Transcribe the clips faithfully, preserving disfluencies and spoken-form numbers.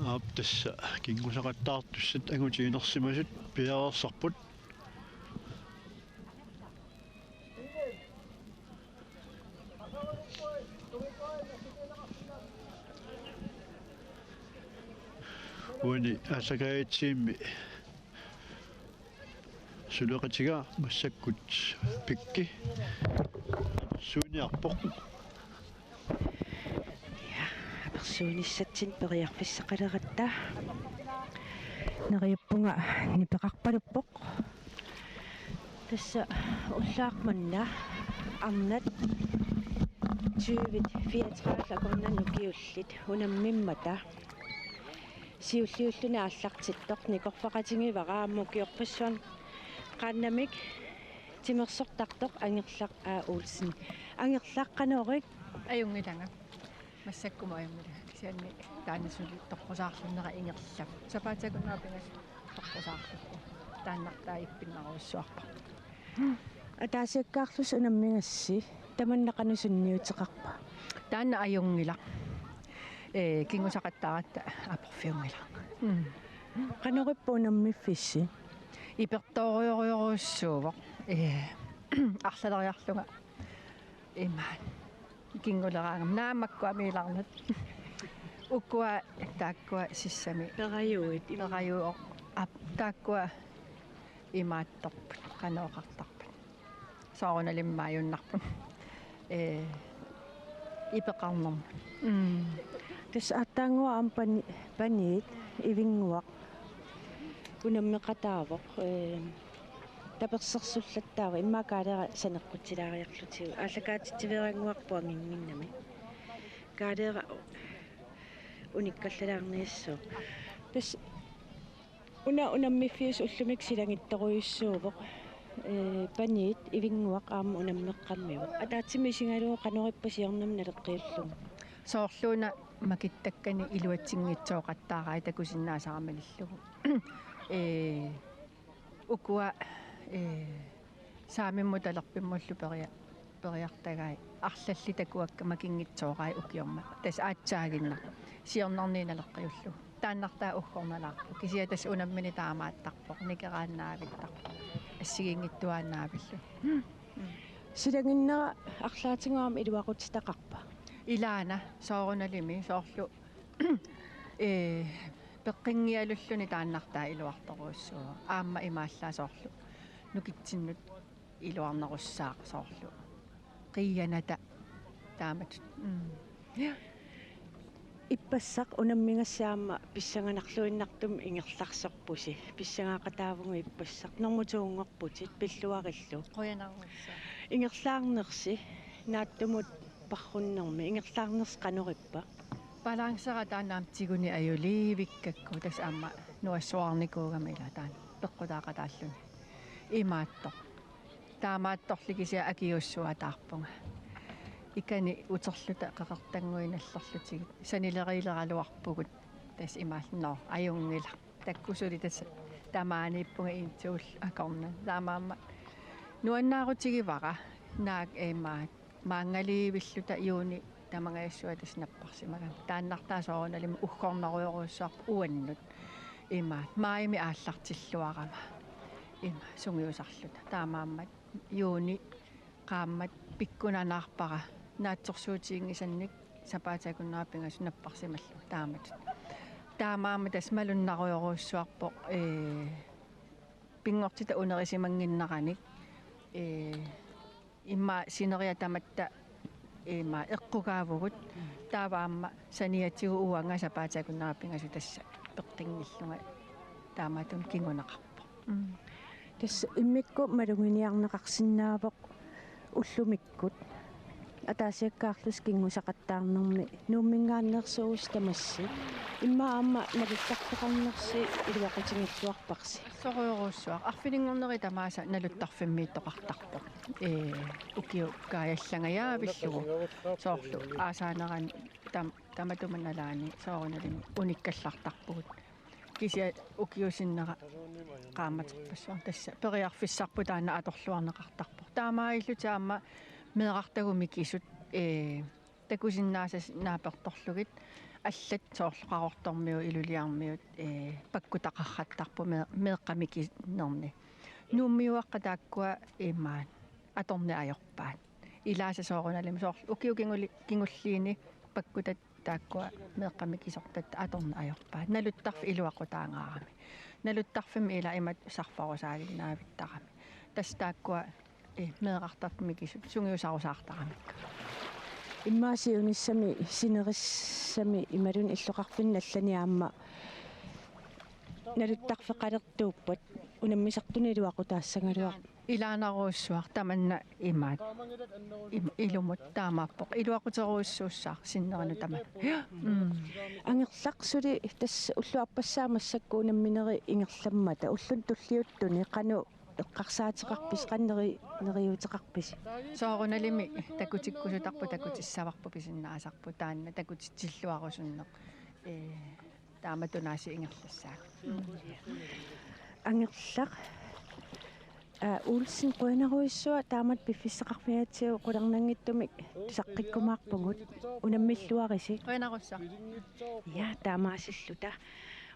Aap, tassa kinngusaqattaartussat angutiginersimasut piareersarput. Uani aallakaatitsimmi suleqatiga massakkut Pikki suuniarpoq. Ja, apersuinissatsinnut periarfissaqaleratta. Neriuppunga nipeqarpaluppoq. Tassa ullaaq manna arnat tyve fireogtredive akornanni ukiullit unammimmata. Siulliulluni aallartittoq nikorfaqatigivara aamma ukiorpassuarni qaannamik timersortartoq Angerlaq A. Olsen. Angerlaq, qanorit? Ajunngilanga. Massakkumut ajunngilanga. Kisianni taanna suli toqqusaarlunnera ingerlavoq. Sapaatip akunnera pingasut toqqusaarlugit. Taannartaa ippinnerujussuarpoq. Ataasiakkaarlusi unammigassi, tamanna qanoq sunniuteqarpa? Taanna ajunngilaq. Ee, kinngusaqattaaratta aporfiunngilaq. Mm. Qanorippa unammiffissi? Ipertoorujorujussuuvoq. Ee, arlaleriarlunga imaat. Kinnguleraangama naammakkut amiilaarnata. Ukua taakkua sissami. Perajuit. Perajuit. Ap-, taakkua imaattorput, qanoq oqartarpat. Soorunalimi maajunnarput. Ee, ipeqarnermut. Mm. Tassa aatsaannguaq aamma pani-, paniit Ivinnguaq unammeqataavoq, ee, tapersersullattaavoq, immaqa Kaaleeraq saneqqutilaariarlutigu. Aallakaatitsiveerannguarput anginnginnami. Kaaleeraq unikkallalaarniassaaq. Tassa una unammiffiusoq ullumikkut silagittorujussuuvoq. Ee, paniit Ivinnguaq aamma unammeqqammivoq. Ataatsimut isigalugu qanorippa siornamik naleqqiullugu? Soorluuna makittakkani iluatsinngitsooqattaarai takusinnaasara malillugu. Ee, ukua, ee, saamimmut talerpimmullu peria-, periartagai arlallit takuakka makinngitsoorai ukiorma. Tassa aatsaaginnaq. Siornarnit naleqqiullugu. Taannartaa uggornalaarpoq. Kisianni tassa unammineq taamaattarpoq. Nikeraannaavittarpoq. Assigiinngitsuaannaavillugu. Silaginnera arlaatigut aamma iluaqutitaqarpa? Ilaana, soorunalimi, soorlu, ee, peqqinngialulluni taannartaa iluartorujussuuvoq. Aamma imaallaat soorlu nukitsinnut iluarnerussaaq soorlu. Qiianata taamatut. Mm. Ja. Ippassaq unammigassi aamma pissanganarluinnartumik ingerlarsorpusi. Pissangaqataavugut ippassaq. Normu to-nngorputit pilluarillu. Qujanarujussuaq. Ingerlaarnersi naatsumut parrunnermi. Ingerlaarnersi qanorippa? Balancera taanna aamma tiguni ajuliivikkakku tassa aamma nuassuarnikuugama ila taanna peqqutaaqataalluni. Imaattoq. Taamaattorli kisianni akiuussuataarpunga. Ikani uterluta qeqertannguit nallerlutigit. Sanileriileraluarpugut. Tassa imaallugu ajunngilaq. Taakku suli tassa tamaaniippunga intuul akornanni. Taamaammat nuannaarutigivara naak imaat maanngaliivilluta juuni tamangajassua tassa napparsimagami. Taannartaa soorunalimi uggornerujorujussuarpoq uannut. Imaat maajimi aallartilluarama. Ima sungiusarluta. Taamaammat juuni qaammat pikkunanaarpara naatsorsuutiginngisannik sapaatip akunnera pingasut napparsimallugu taamatut. Taamaammat tassa malunnarujorujussuarpoq, ee, pinngortitaq unerisimannginneranik, ee, immaqa sineriak tamatta, immaqa eqqugaavugut, taava aamma saniatigut uanga sapaatip akunnera pingasut tassa peqqinngillunga taamatut kinguneqarpoq. Mm. Tassa immikkut maluginiarneqarsinnaavoq ullumikkut. Ataasiakkaarlusi kinngusaqattaarnermi Nuumminngaanneersuusi tamassi. Immaqa aamma naluttarfeqarnersi iluaqutigilluarparsi. Sorujorujussuaq. Arfininngorneri tamaasa naluttarfimmiittoqartarpoq. Ee, ukiut kaajallangajavillugu. Soorlu aasaanerani tam-, tamatuma nalaani soorunalimi unikkallartarpugut. Kisianni ukiut sinnera qaammaterpassuarni tassa periarfissarput taanna atorluarneqartarpoq. Taamaalillutik aamma meerartagut mikisut, ee, takusinnaasasi naapertorlugit Allat soorlu Qaqortormiut, Iluliarmiut, ee, pakkutaqarrattarput mee-, meeqqat mikinerni. Nuummiuaqqat taakkua imaat atorneq ajorpaat. Ilaasa soorunalimi soorlu ukiut kinguli-, kingulliini pakkutat taakkua meeqqat mikisortat atorneq ajorpaat. Naluttarfik iluaqutaangaarami. Naluttarfimmi ila imatut sarfarusaaginnaavittarami. Tassa taakkua, eh, meerartartut mikisut sungiusarusaartaramikku. Immaqa siunissami sinerissami imaluunniit illoqarfinni allani aamma naluttarfeqalertuuppat unammisartunik iluaqutaassagaluarpoq. Ilaanarujussuaq tamanna imaat. Im-, ilumut taamaappoq. Iluaquterujussuussaaq sinnerinut tamanna. Mm. Angerlaq suli tassa ullut appassaamassakkut unammineri ingerlammata. Ulluni tulliuttuni qanoq eqqarsaateqarpisi, qanoq neri-, neriuuteqarpisi? Soorunalimi takutikkusutarput, takutissavarput, pisinnaasarput taanna takutitsilluarusunneq. Ee, taamatut aasiit ingerlassaagut. Angerlaq. Aa, Olsen, qujanarujussuaq taamatut piffissaqarfigatsigu, qularnanngitsumik tusaqqikkumaarpugut. Unammilluarisi. Qujanarsuaq. Ja, taamaasilluta.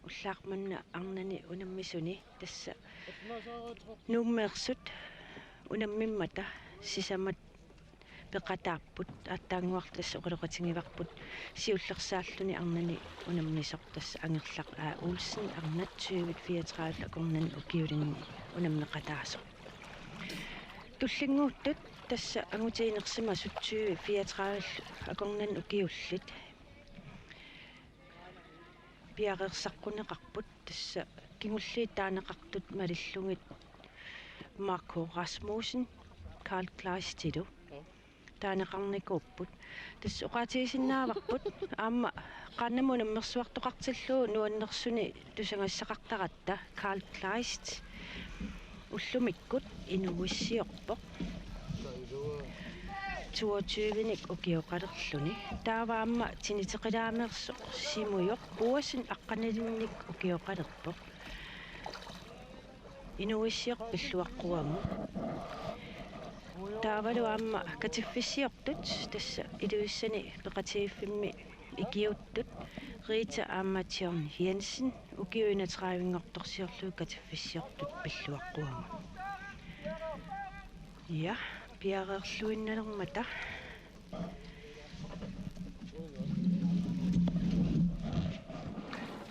Ullaaq manna arnani unammisuni tassa Nuummeersut unammimmata sisamat peqataapput, aatsaannguaq tassa oqaloqatigivarput siullersaalluni arnani unammisoq, tassa Angerlaq A. Olsen, arnat tyve fireogtredive akornanni ukiulinni unammeqataasoq. Tullinnguuttut tassa angutit inersimasut tyve fireogtredive akornanni ukiullit piareersaqquneqarput, tassa kingulliit taaneqartut malillugit Marco Rasmussen, Carl Kleistilu taaneqarnikuupput. Tassa oqaatigisinnaavarput aamma qaannamut unammersuartoqartillugu nuannersuni tusagassaqartaratta. Carl Kleist ullumikkut inuuissiorpoq toogtyvenik ukioqalerluni. Taava aamma tiniteqilaameersoq Simujoq Boasen aqqanilinnik ukioqalerpoq. Inuuissiorpoq pilluaqquagut. Taavalu aamma katiffissiortut, tassa Ilulissani peqatigiiffimmi ikiuuttut, Rita aamma John Jensen, ukiut enogtredive-nngortorsiorlugit katiffissiortut pilluaqquagut. Ja, piareerluinnalermata.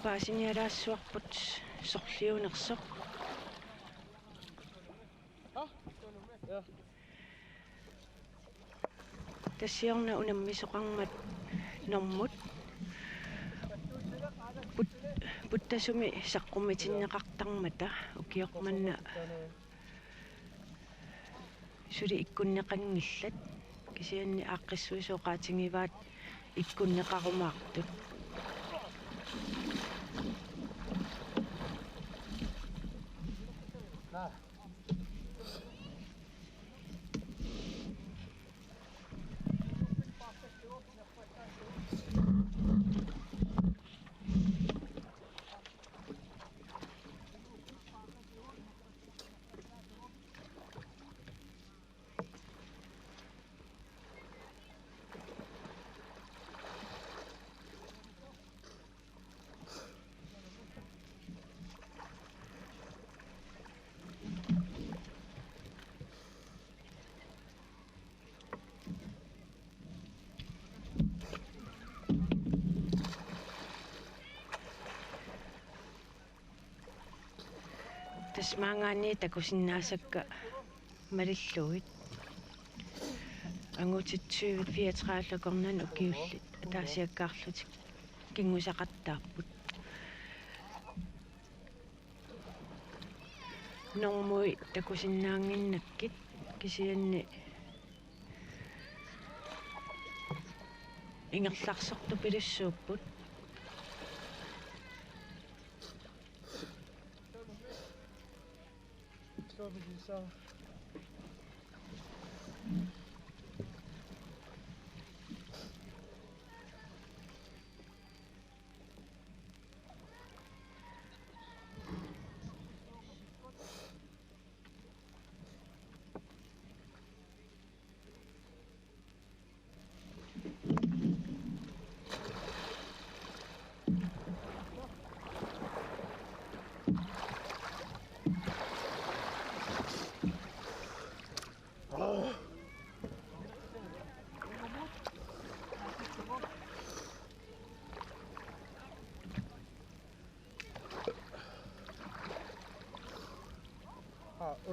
Paasinialaassuarput sorliunersoq. Tassiorna unammisoqarmat normut put-, puttasumik saqqummitinneqartarmata ukioq manna suli ikkunneqanngillat, kisianni aaqqissuisoqaatigivaat ikkunneqarumaartut. Tassa maanngaanniit takusinnaasakka malillugit. Angutit tyve fireogtredive akornanni ukiullit ataasiakkaarlutik kinngusaqattaapput. Normui takusinnaannginnakkit kisianni ingerlarsortupilussuupput.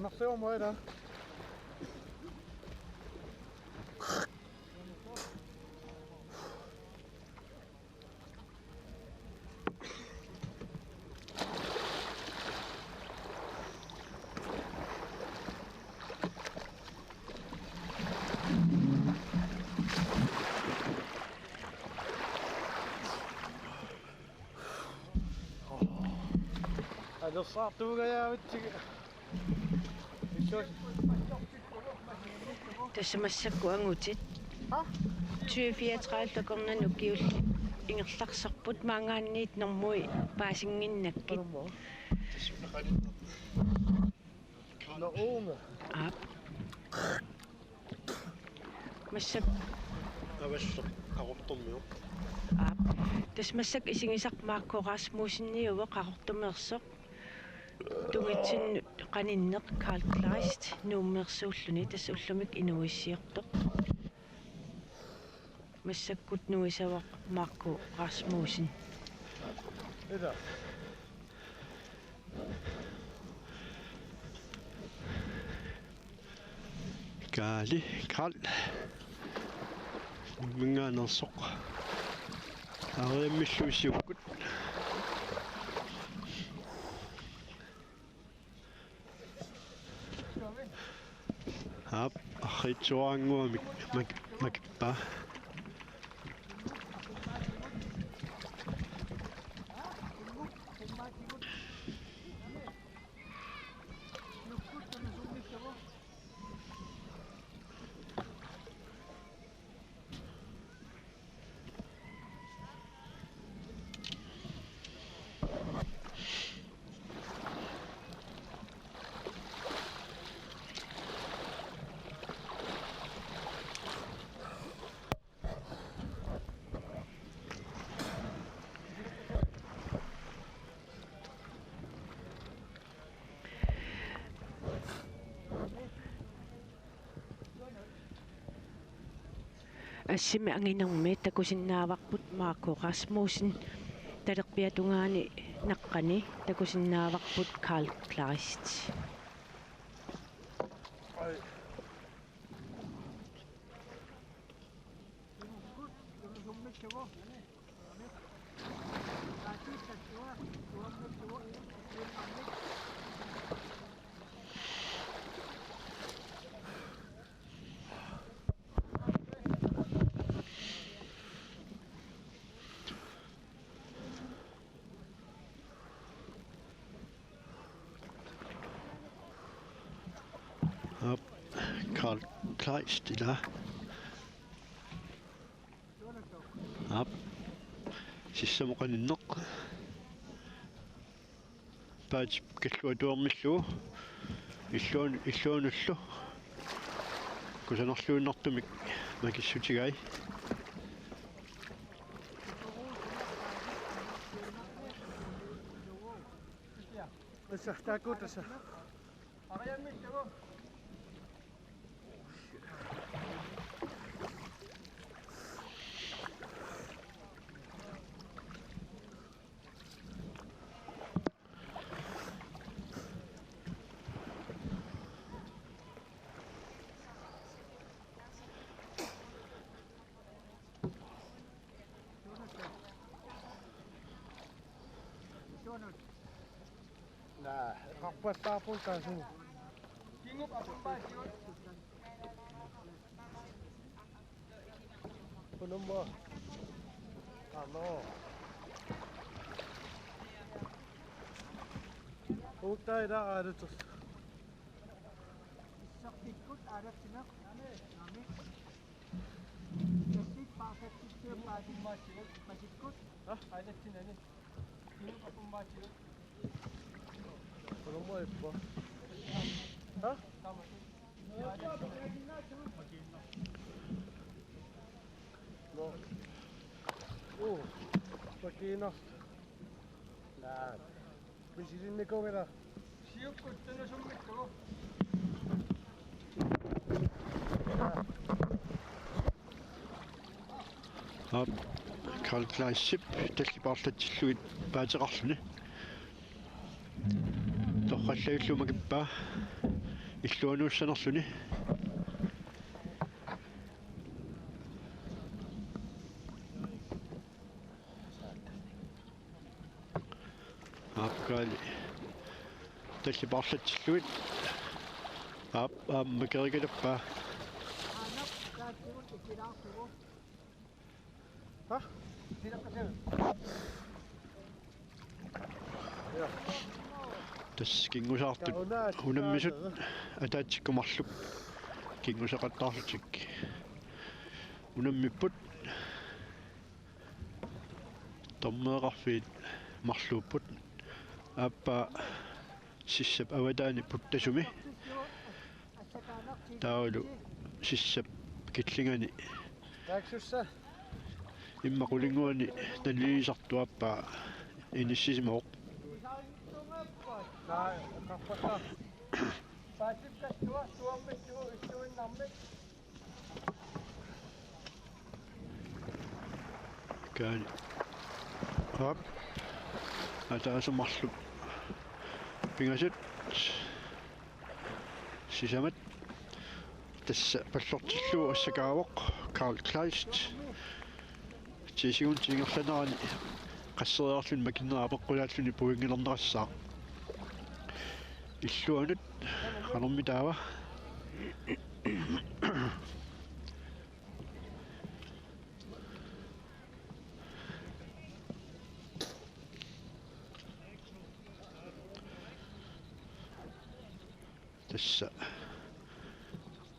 Naqsiormut ila. Alersaartuugajaavitsigu. Tassa massakkut angutit. Tyve fireogtredive akornanni ukiullit ingerlatsisarput, maanngaanniit normui paasinnginnakkit. Aap. Massak. Aap. Tassa massakkut isigisaq Marco Rasmusseniuvoq, Qaqortumeersoq. Tungitsinnut qaninneq Karl Kleist Nuummeersuulluni, tassa ullumi inuuissiortoq. Massakkut nuisavoq Marco Rasmussen. Ila. Kaali, Karl. Nuumminngaanneersoq. Aariammillu isiukkut. Aap, arriitsuaannguamik mak-, makippaa. Assimi anginermi takusinnaavarput Marco Rasmussen, talerpiata tungaani naqqani takusinnaavarput Karl Kleist. Aap, Karl Kleist ila. Aap. Sissamut qaninneq. Paatip kalluatuarmillu. Illuun-, illuunullu. Kusanarluinnartumik makissutigai. Tassa, taakku tassa. Naa, eqqarpallaarpunga taassugu. Unamma. Ano. Uuttaa ila aalatersoq. Issartikkut aalatsineq. Naamik. Issartik paarsatsitsigut paasimmaatsigut. Pasikkut. Ha? Aalatsinani. Unamma ippa. Ha? No. Uu, makiina. Naa. Misilinnikuuvunga. Siukkut tunusummikkut. Aap, Karl Kleistip tallit paarlatsillugit paateqarluni. Torrallagillu makippaa. Illuanuussanerluni. Aap, Kaali. Tallit paarlatsillugit. Aap, aamma kerikalappaa. Tassa kingusaartut unammisut ataatsikkut marluk kingusaqattaarlutik unammipput. Dommereqarfiit marluupput. Aappaa sissap avataani puttasumi. Taavalu sissap killingani. Taaksussa. Immaqa qulinguani nalilisartuappaa inissisimavoq. Kaali. Aap. Ataaseq marluk. Pingasut. Sisamat. Tassa pallortillugu assakaavoq Carl Kleist. Ti sekundit ingerlanerani qasseriarluni makinnera apeqqulaalluni pointilerneqassaaq. Illuanut qanormi taava. Tassa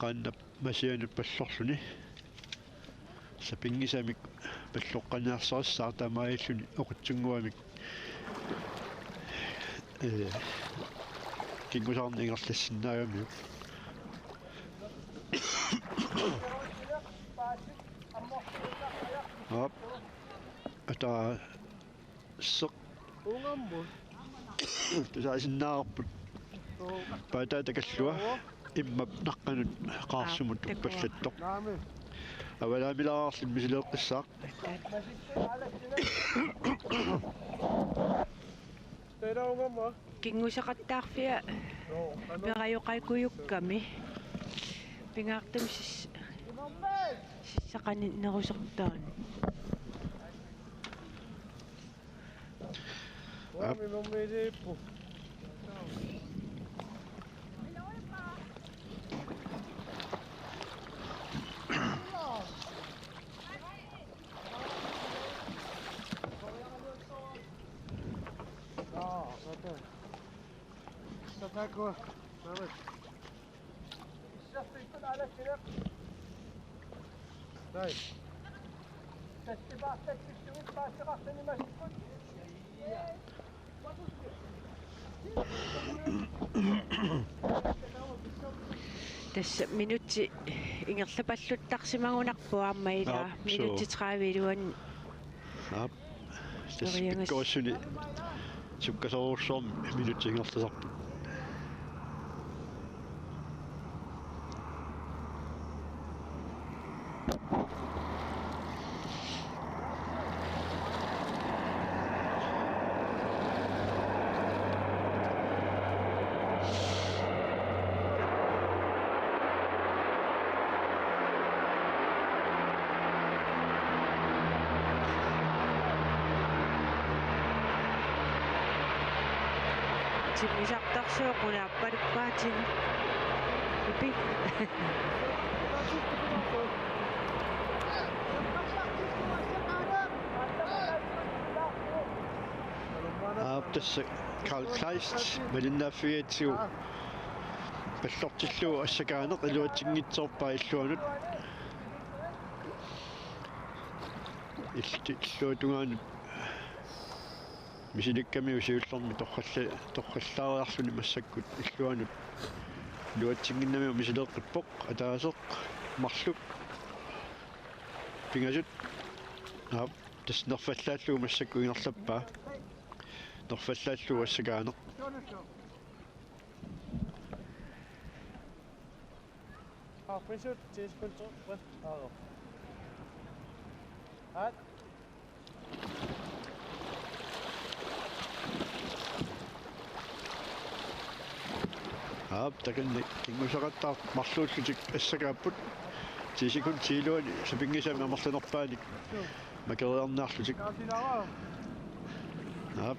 qaannap masianut pallorluni. Sapinngisamik palloqqaniarsarissaaq taamaalilluni oqitsunnguamik. Ee, kingusaarneq ingerlassinnaagamiuk. Aap. Ataa seq. Ungammut. Tusaasinnaavarput. Paataata kallua. Immap naqqanut qaarsumut uppallattoq. Naami. Avalaamilaarluni misileeqqissaaq. Tera ungammut. Kingusaqattaarfia perajuqaikujukkami. Pingaartumik sis-, sissaqaninnerusortaani. Aap. Tassa minutsit ingerlapalluttarsimagunarpoq aamma ilaa. Aap, suu. Minutsit tredive iluanni. Aap. Tassa pikkorissuni sukkasoorujussuarmik minutsit ingerlasarput. Timmisartarsuup qulaappalukkaatini. Ipi. Aap, tassa Carl Kleist malinnaaffigigatsigu pallortillugu assakaaneq iluatsinngitsoorpaa illuanut. Illit illuatungaanut misilikkamiuk siullermik torralla-, torrallaariarluni massakkut illuanut iluatsinnginnamiuk misileeqqippoq. Ataaseq marluk pingasut. Aap, tassa nerfallaallugu massakkut ingerlappaa. Nerfallaallugu assakaaneq. Aap, pisut, ti sekundit. Aap. Aat. Aap, takanna kinguseqattaartut marluullutik assakaapput. Ti sekundit iluanni sapinngisamik amerlanerpaanik makeriarniarlutik. Aap.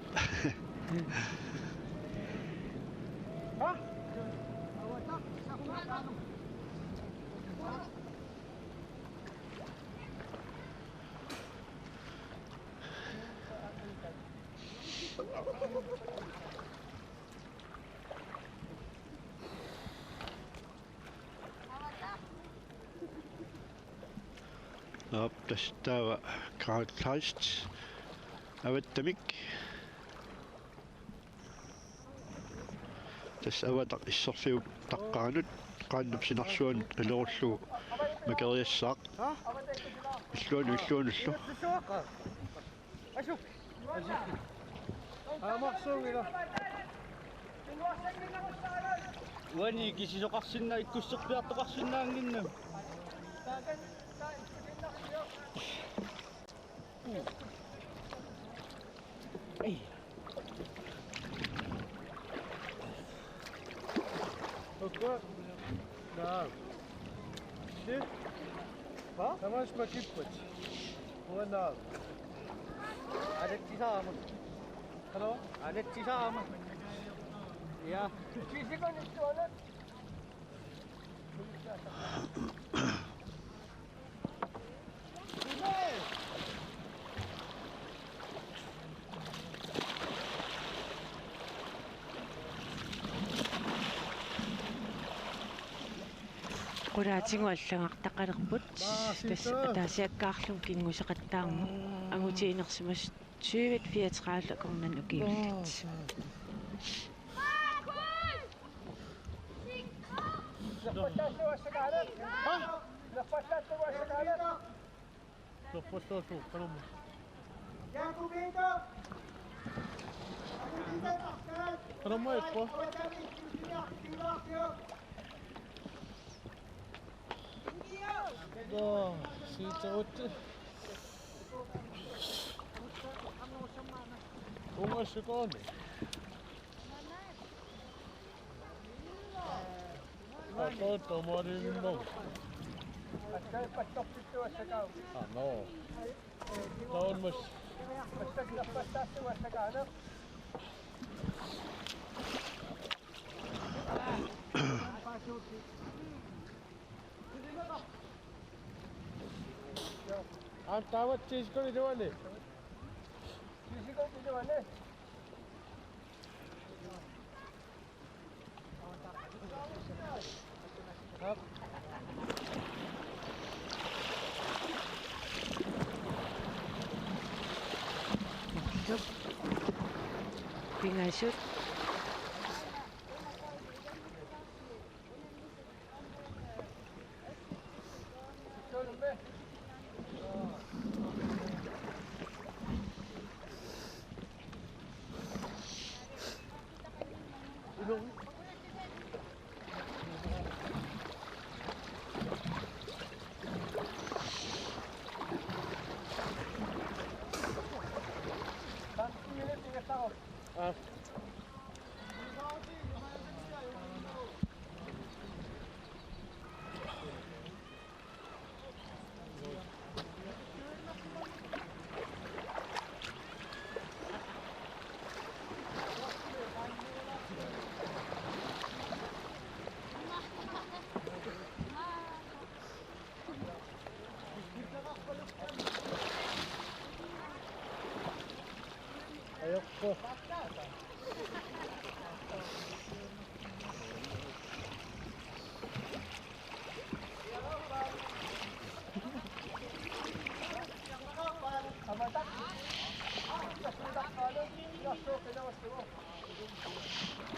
Aap, tassa taava Carl Kleist avattamik. Tassa avataq isserfiup taqqaanut qaannap sinarsuanut qilerullugu makeriassaaq. Illuanut illuanullu. Asuk. Aamma suunngilaq. Uani kisisoqarsinnaa-, ikkusserpiartoqarsinnaannginnami. Ei. Okay. Naa. Shit. Hva? Tamash makippat. Uanaa. Aletsisaama. Hallo? Aletsisaama. Ja. Qulaatigut allagartaqalerput. Tassa ataasiakkaarlugit kinguseqattaarmut. Angutiinersimasut tyve fireogtredive akornanni ukiullit. Nå, sige til otte. Unge Søgården. Atoortoq maalivinnut. Aa, nå. Taunmas. Aa, taava ti sekundit iluanni. Ti sekundit iluanni. Pingasut. Ajorpoq.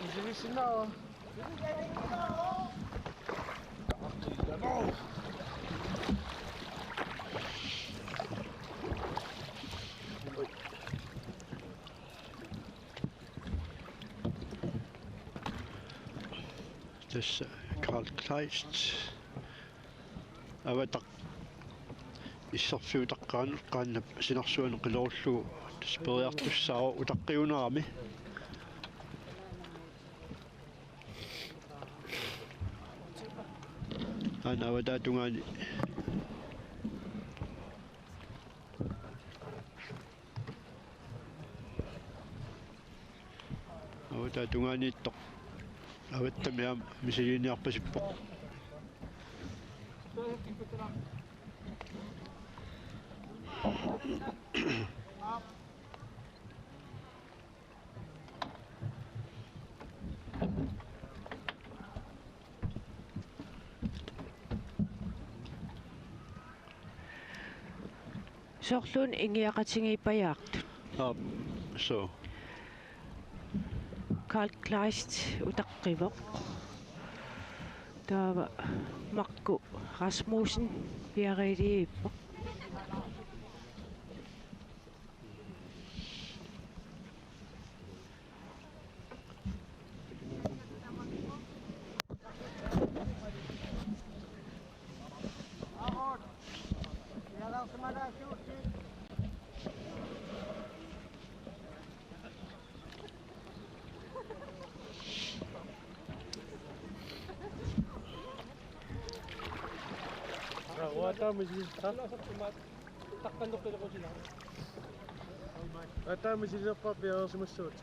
Isigisinnaava? Tassa Carl Kleist. Avataq isserfiup taqqaanut qaannap sinarsuanut qilerullugu tassa periartussaavoq utaqqiunerami. Aana avataa tungaani. Avataa tungaaniittoq. Avattami aamma misiliiniarpasippoq. Soorluuna ingiaqatigiippajaartut. Aap, suu. Karl Kleist utaqqivoq. Taava Marco Rasmussen piareeriippoq. Uataamisi, ha? Taqqantoqqilequtilaarpoq. Ataamisilerpaa piareersimassuugut.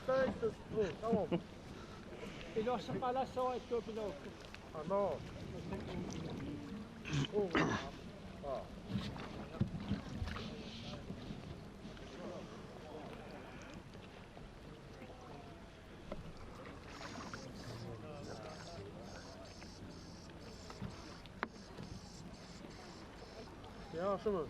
Tamam, tamam. Iluassaqalaassavat ittuupilaukku. Ano. Oh. Ah. Ja, sådan.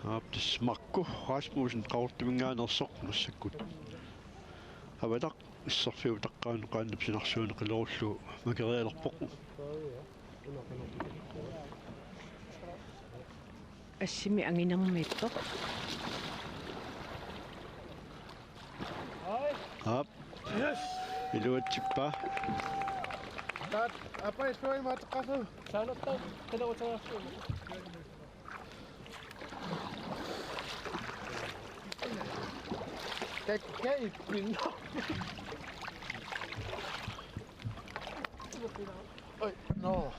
Aap, tassa Marco Rasmussen Qaqortuminngaanneersoq massakkut. Avataq isserfiup taqqaannut qaannap sinarsuaniqilerullugu makerialerpoq. Assimi anginermiippoq. Aap. Yes. Iluatsippaa. Taat, apa issuai maataqasu? Saanatta, qilerateriarsuuvoq. Kakkaippinnaq. Oi, no.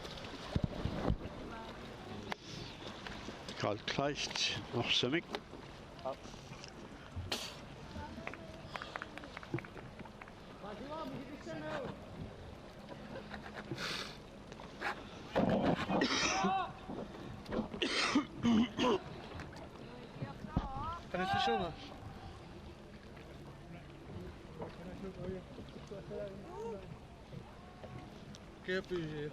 Karl Kleist, Norsamik. Kan du se sådan noget? Kære by, øh.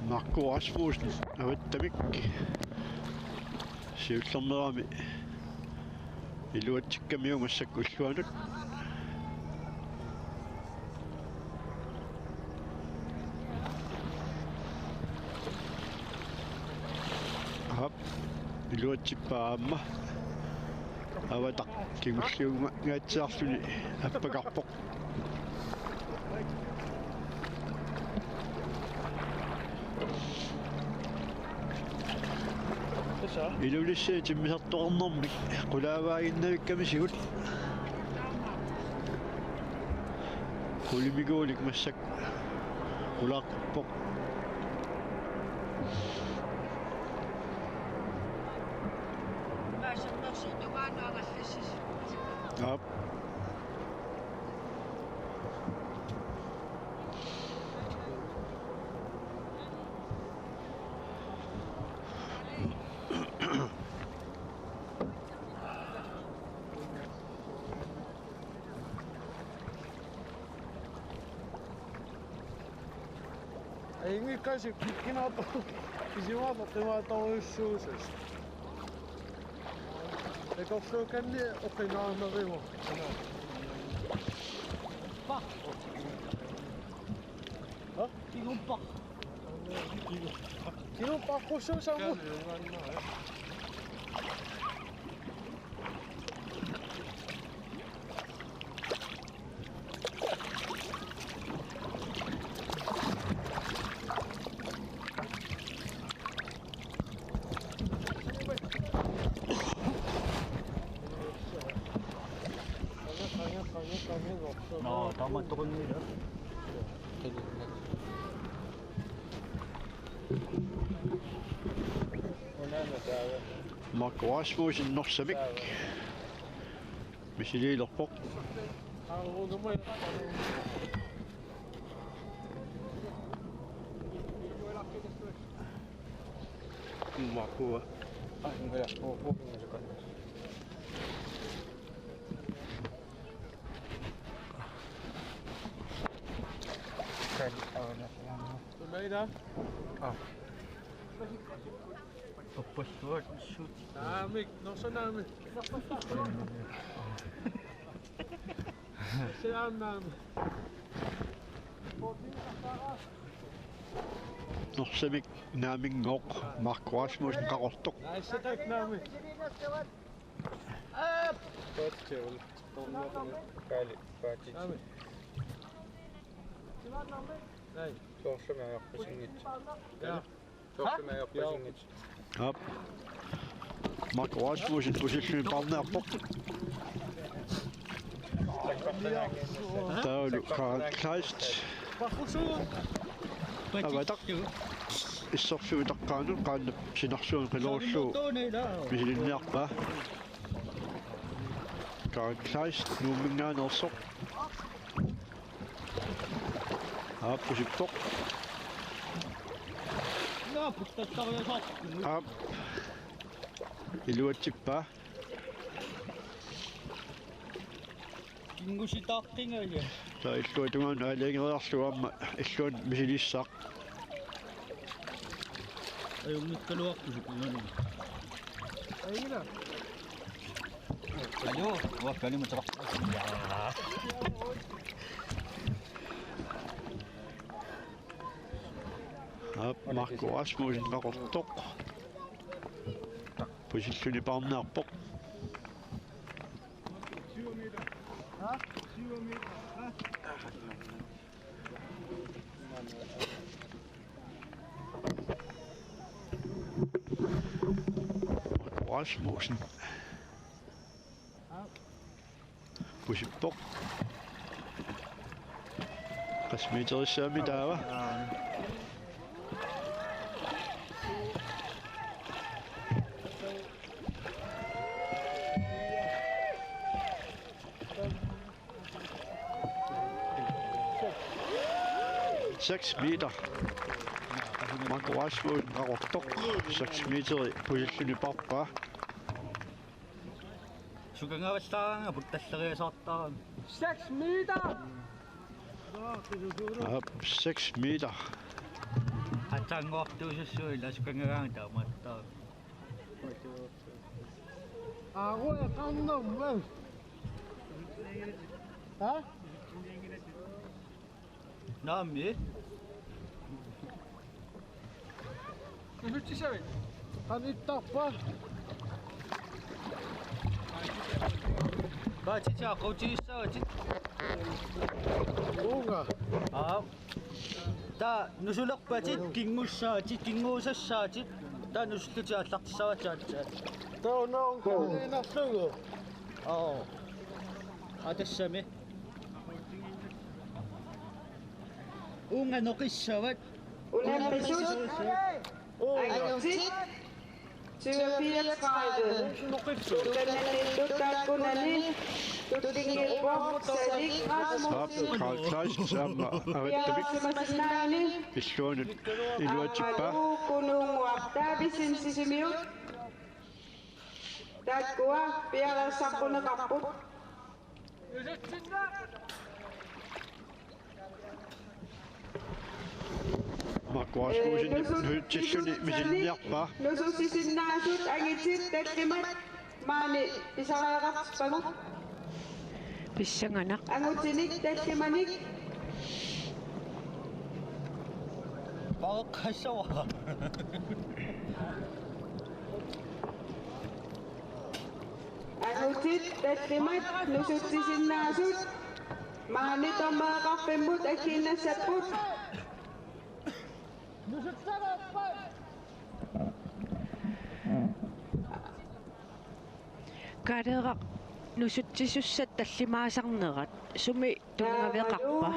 Marco Rasmussen, avattamik. Siullermeerami iluatsikkamiuk massakkut illuanut. Aap, iluatsippaa aamma. Avataq kingulliunngaatsiarluni appakarpoq. Tassa. Ilulissani timmisartoqarnermik qulaavaaginnavikkamisigut. Qulimiguulik massakkut qulaaqqupoq. Aap. Ajunngikkaasi kikkunnarpoq. Pisimaarpoq qimaattorujussuussasoq. Takorluukkanni oqingaarnarpoq. Paq. Ha? Kingumpak. Kingumpakkussuusarput. Nå, taamaattoqanngilaq. Marco Rasmussen Norsamik misiliilerpoq. Marco. Tunaina. Ah. Uppassuat sut. Naamik, Norsa naamik. Siaam naamik. Norsamik naaminngooq Marco Rasmussen Qaqortoq. Naissatak naamik. Paatsi. Kaali, paatsi. Naamik. Ai. Tuorsami ajorpasinngitsoq. Ja. Tuorsami ajorpasinngitsoq. Aap. Marco Rasmussen pusilluni paarniarpoq. Taavalu Karl Kleist. Avataq. Issersuutaqqaanut qaannap sinarsuanut qilerullugu misilinniarpaa. Karl Kleist Nuumminngaanneersoq. Aap, pusippoq. Naa, puttattariasaarput. Aap. Iluatsippaa. Kinngusitaaqqingaja. Taava illuatungaanut aalajangeriarlugu aamma illuanut misilissaaq. Ajunngikkaluarput sukunnani. Ajunngila. Aluu, uanga kalimut taqarput. Aap, Marco Rasmussen Qaqortoq. Pusilluni paarniarpoq. Rasmussen. Pusippoq. Qassit meterissami taava. Seks meter. Marco Rasmussen Qaqortoq. Seks meteri pusilluni paarpaa. Sukangavallaaraanga puttalleriasaartaarami. Seks meter! Aap, seks meter. Aatsaannguartuusassuit ila sukangagaanga taamaattarami. Aarueqarnerma. Ha? Naamik. Qanittarpa? Paatsit aqqutigissavatit. Uunga. Aa. Taava nusulerpatit, kinngussaatit, kinnguusassaatit. Taava nusullutit aallartissavatit aatsaat. Taava una uunga. Aa. Aa, tassami. Uunga noqissavat. Unammisuut. Uunga. Ajortit. syvogfirs tredive. Tungaanut taakkunani tullinngiippoq Salik Rasmussen. Aap, Karl Kleist aamma avattumik. Piareersimasinnaanani. Illuanut iluatsippaa. Aammalu Kunuunnguaq Davidsen Sisimiut. Taakkua piareersarneqarput. Markku Rasmussen nusutsilluni misiliniarpaa. Nusutsisinnaasut angutit tallimat maani pisariaqartippagut. Pissanganaq. Angutinik tallimanik. Paqqassavara. Angutit tallimat nusutsisinnaasut maani dommereqarfimmut akiinnassapput. Kaaleeraq nusutsisussat tallimaasarnerat sumi tunngaveqarpa?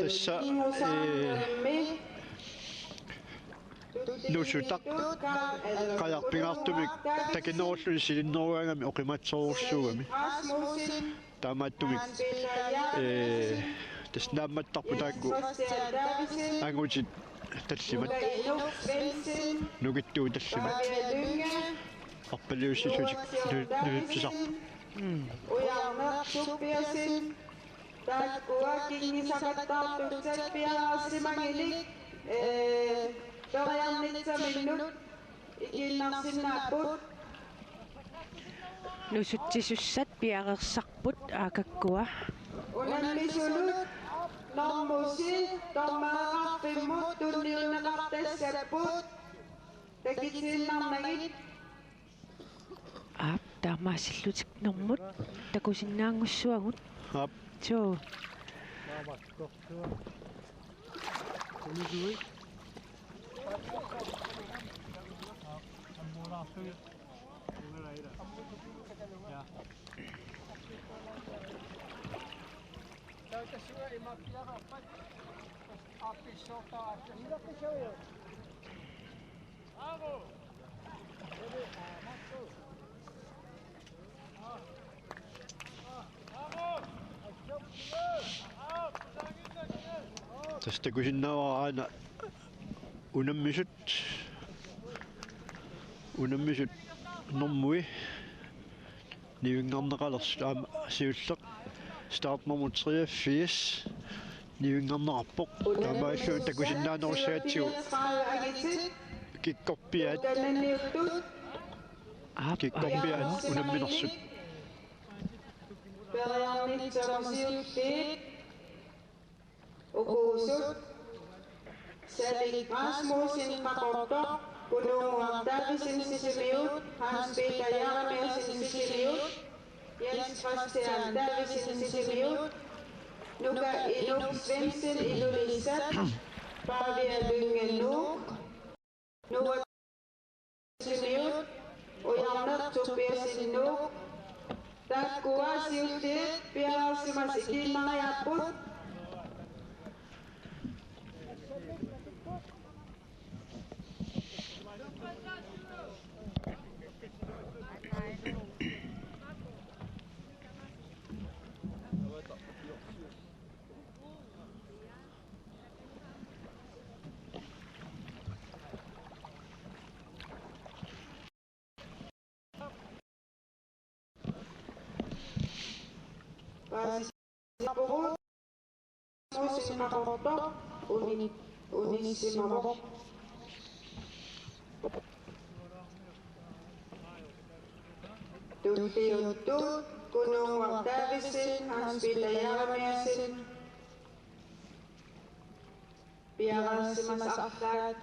Tassa, ee, nusutaq qajarpigaartumik takinerulluni silinnerugaangami oqimatsoorujussuugami. Taamaattumik, ee, tassa naammattarput taakku angutit tallimat. Nukittuut tallimat. Arpaliussissutik nu-, nusutsisarput. Mm. Taakkua kinngusaqattaartussat piareersimagilik, ee, periarnitsaminnut ikiinnarsinnaapput. Nusutsisussat piareersarput aakakkua. Unammisunut normusi dommereqarfimmut tunniunneqartassapput takitiinnarnagit. Aap, taamaasillutik normut takusinnaanngussuagut. Aap. Suu. Tassa takusinnaavara aana unammisut, unammisut normui nivinngarneqalersut aamma siulleq startnummer treogfirs nivinngarneqarpoq. Taamaalillutik takusinnaanerussagatsigu kikkorpiaat. Aap, kikkorpiaat unamminersut. Periarnitsamut siulliit ukuusut: Salik Rasmussen Qaqortoq, Kunuunnguaq Davidsen Sisimiut, Hans Peter Jeremiassen Sisimiut, Jens Christian Davidsen Sisimiut, Nuka Inuk Svendsen Ilulissat, Pavia Lynge Nuuk, Noah Sisimiut, Ujarneq Tobiassen Nuuk. Taakkua siulliit piareersimasut ikiinnariaapput. Paasisarpugut Rasmussen Qaqortoq uni-, unisimavoq. Tulliuttut Kunuunnguaq Davidsen, Hans Peter Jeremiassen. Piareersimasut arlaat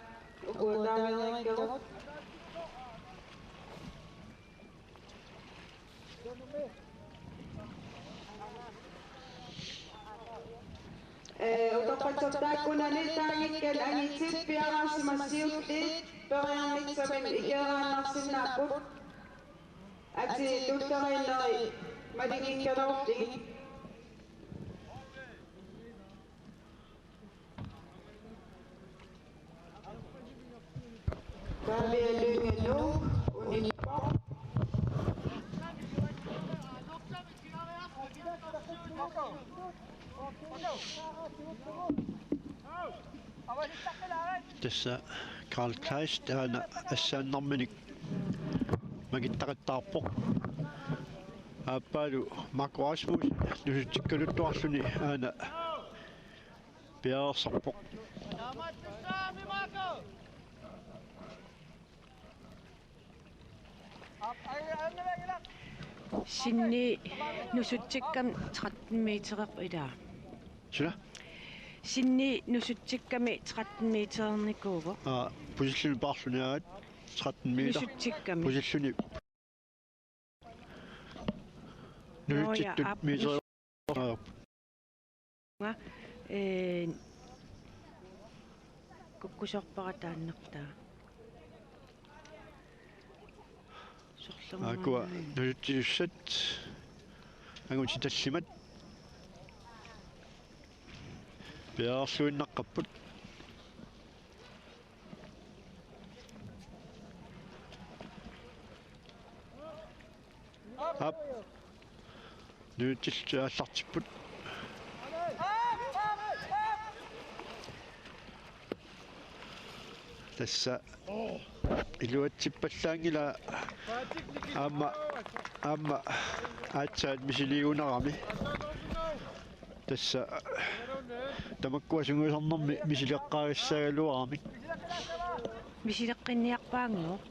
ukua taaneerakkagut. Ee, utoqqatsertaakkunani taanngikkaanni angutit piareersimasut siulliit periarnitsamut ikeeraannarsinnaapput. Atii tulleriinneri malinngikkaluarlugit. Pavia Tassa Karl Kleist aana assaannarminik makittaqattaarpoq. Aappaalu Marco Rasmus nusutsikkaluttuarluni aana piareersarpoq. Sinni nusutsikkami tretten metereq ilaa. Suna? Sinni nusutsikkami tretten meterernikuuvoq. Aa, pusilluni paarluni aat tretten meter. Nusutsikkami. Pusilluni. Nå, ja, nusutsittut aap, meter. Aa. Nga, ee, kukkusorpara taannartaa. Sorlermaa. Aakkua nusutsisussat angutit tallimat piareerluinnaqqapput. Aap. Nutsillutik aallartipput. Tassa iluatsippallaanngilaq aamma, aamma aatsaat misiliigunarami. Tassa tamakkua sungiusarnermi misileqqaagassagaluaramik. Misileqqinniarpaannguaq.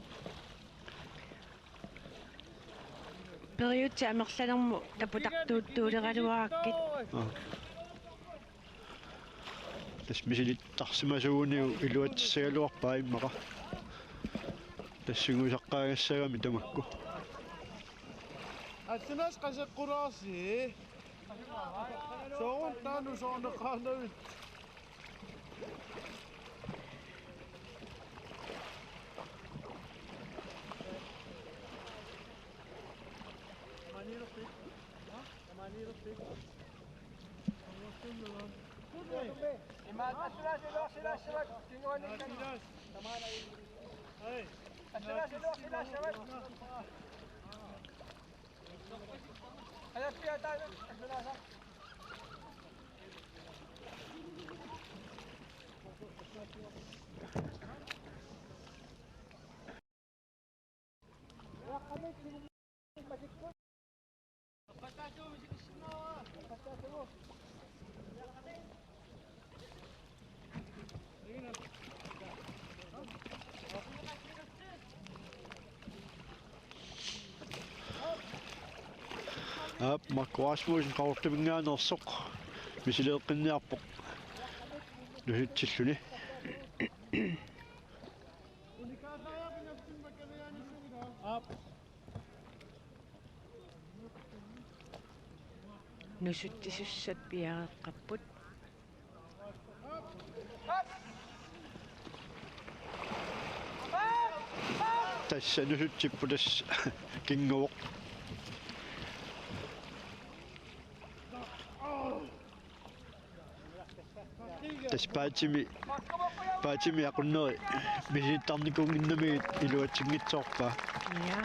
Periutsit amerlanermut taputartuuttuuleraluarakkit. Aa. Tassa misilittarsimasuuguniuk iluatsissagaluarpaa immaqa. Tassa sungiusaqqaagassagami tamakku. Assunas qaseqqulaarsi. Soorunami taanna soorunami qaanavit. Aap, Marco Rasmussen Qaqortuminngaanneersoq misileeqqinniarpoq nusutsilluni. Nusutsisussat piareeqqapput. Tassa nusutsipput, tassa kinguvoq. Tassa paatimi, paatimi aqunneri misilittarnikuunnginnamigit iluatsinngitsoorpaa. Ja.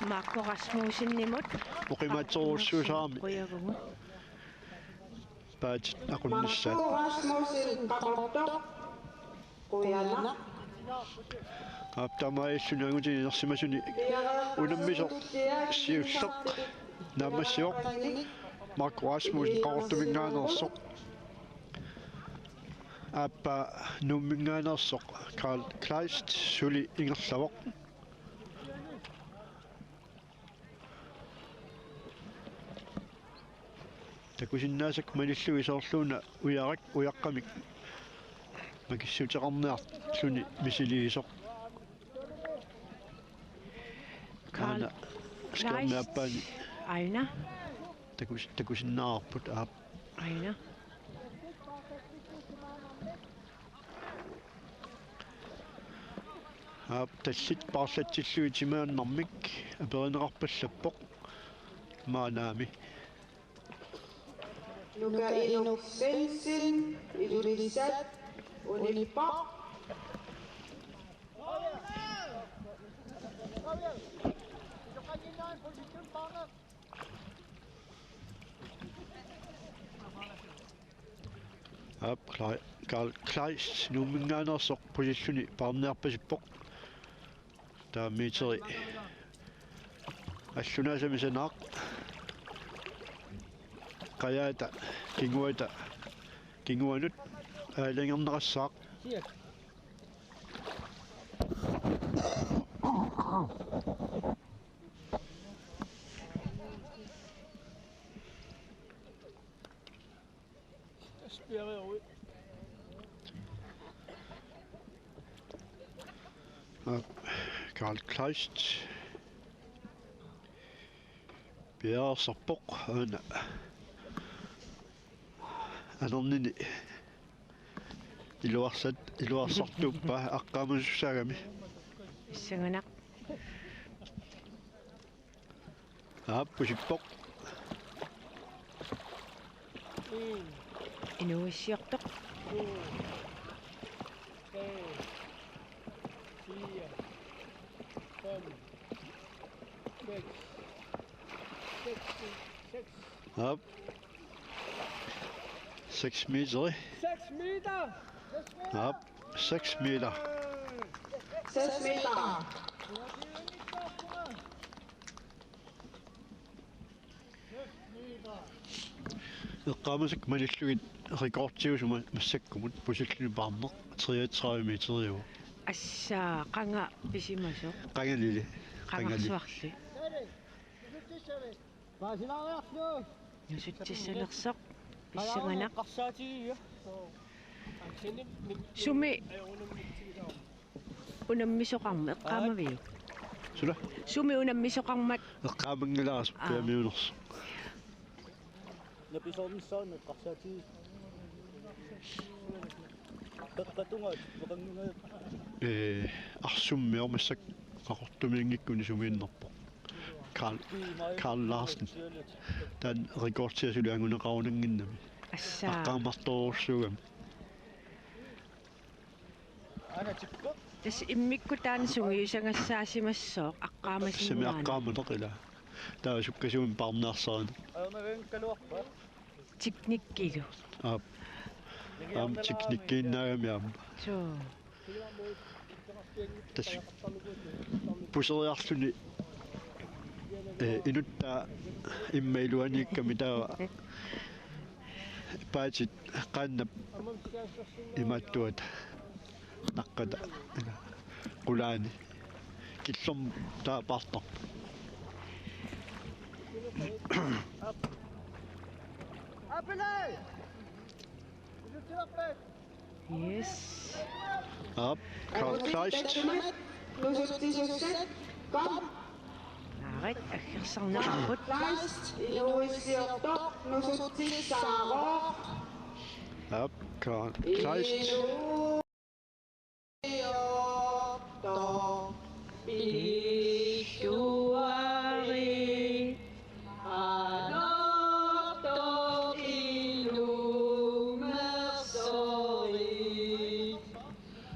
Marco Rasmussenimut. Oqimaatsorujussuusarami. Qujavugut. Paatit aqunnissaat. Marco Rasmussen, Qaqortoq. Qujanaq. Aap, taamaalilluni angutini inersimasuni unammisoq siulleq naammassivoq. Marco Rasmussen Qaqortuminngaanneersoq. Aappaa Nuumminngaanneersoq Karl Kleist suli ingerlavoq. Takusinnaasakka malillugit soorluuna ujarak ujaqqamik makissuuteqarniarluni misiliisoq. Karl aana skærmip aappaani. Aina. Takus-, takusinnaavarput, aap. Aina. Aap, tallit paarlatsillugit timaannarmik aperineqarpallappoq. Maannaami. Nuka Inuk Svendsen, Ilulissat, unippoq. Aap, Klei-, Karl Kleist Nuumminngaanneersoq pusilluni paarniarpasippoq. Taava meteri allunaasami sanaaq. Qajaata kinguata, kinguanut aalajangerneqassaaq. Aap, Karl Kleist piareersarpoq aana anernini iluarsat, iluarsartuuppaa aqqaamasussaagami. Pissanganaq. Aap, pusippoq. Inuuissiortoq. Aap. Seks meter. Seks meter. Aap, seks meter. Seks meter. Eqqaamasakka malillugit rekordiusuma massakkumut pusilluni paarneq treogtredive meteriuvoq. Assaa, qanga pisimasoq? Qangalili. Qangali. Qangarsuarli. Nusutsissanersoq pissanganaq. Sumi unammisoqarmat eqqaamaviuk? Sula? Sumi unammisoqarmat? Eqqaamanngilara. Aa. Suppiamiunersoq. Napisoornissaanut eqqarsaatigit. Peqqatungaat, peqanngungaat. Ee, Arsummiormissak Qaqortumiinngikkunik sumiinnerpoq. Karl, Karl Larsen. Taanna rekordia suli anguneqarunannginnami. Assaa. Aqqaamartorujussuugami. Tassa immikkut taanna sungiusagassaasimassooq. Sumi aqqaamasinnaaneq. Aqqaamaneq ila. Taava sukkasuumik paarniarsarineq. Teknikkilu. Aap. Aamma teknikkiinnaagami aamma. Suu. Tassa puseriarluni, ee, inuttaa imma iluaniikkami taava paatit qaannap imaattuata naqqata qulaani killormut taava paartarpoq. Yes. Aap, Karl Kleist. Nusutsisussat, kom. Aarit, aggersarneqarput. Kleist, inuuissiortoq, nusutsissaarooq. Aap, Karl Kleist. Inuuissiortoq, pilluarit. Anortoq inuumersorit,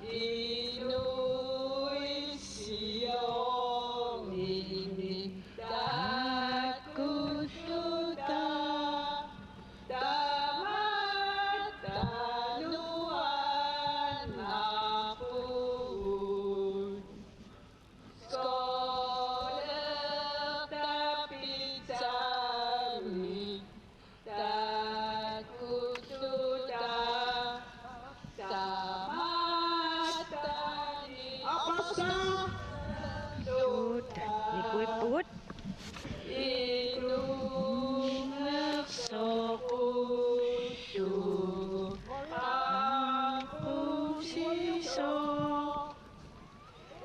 inuuissiorninni taakkuulluta, tamatta nuannaarpugut. Skålertapitsaamik taakkuulluta tamattani. Apasa. Suut nikuippugut. Inuumersoq, ullumi apusisoq.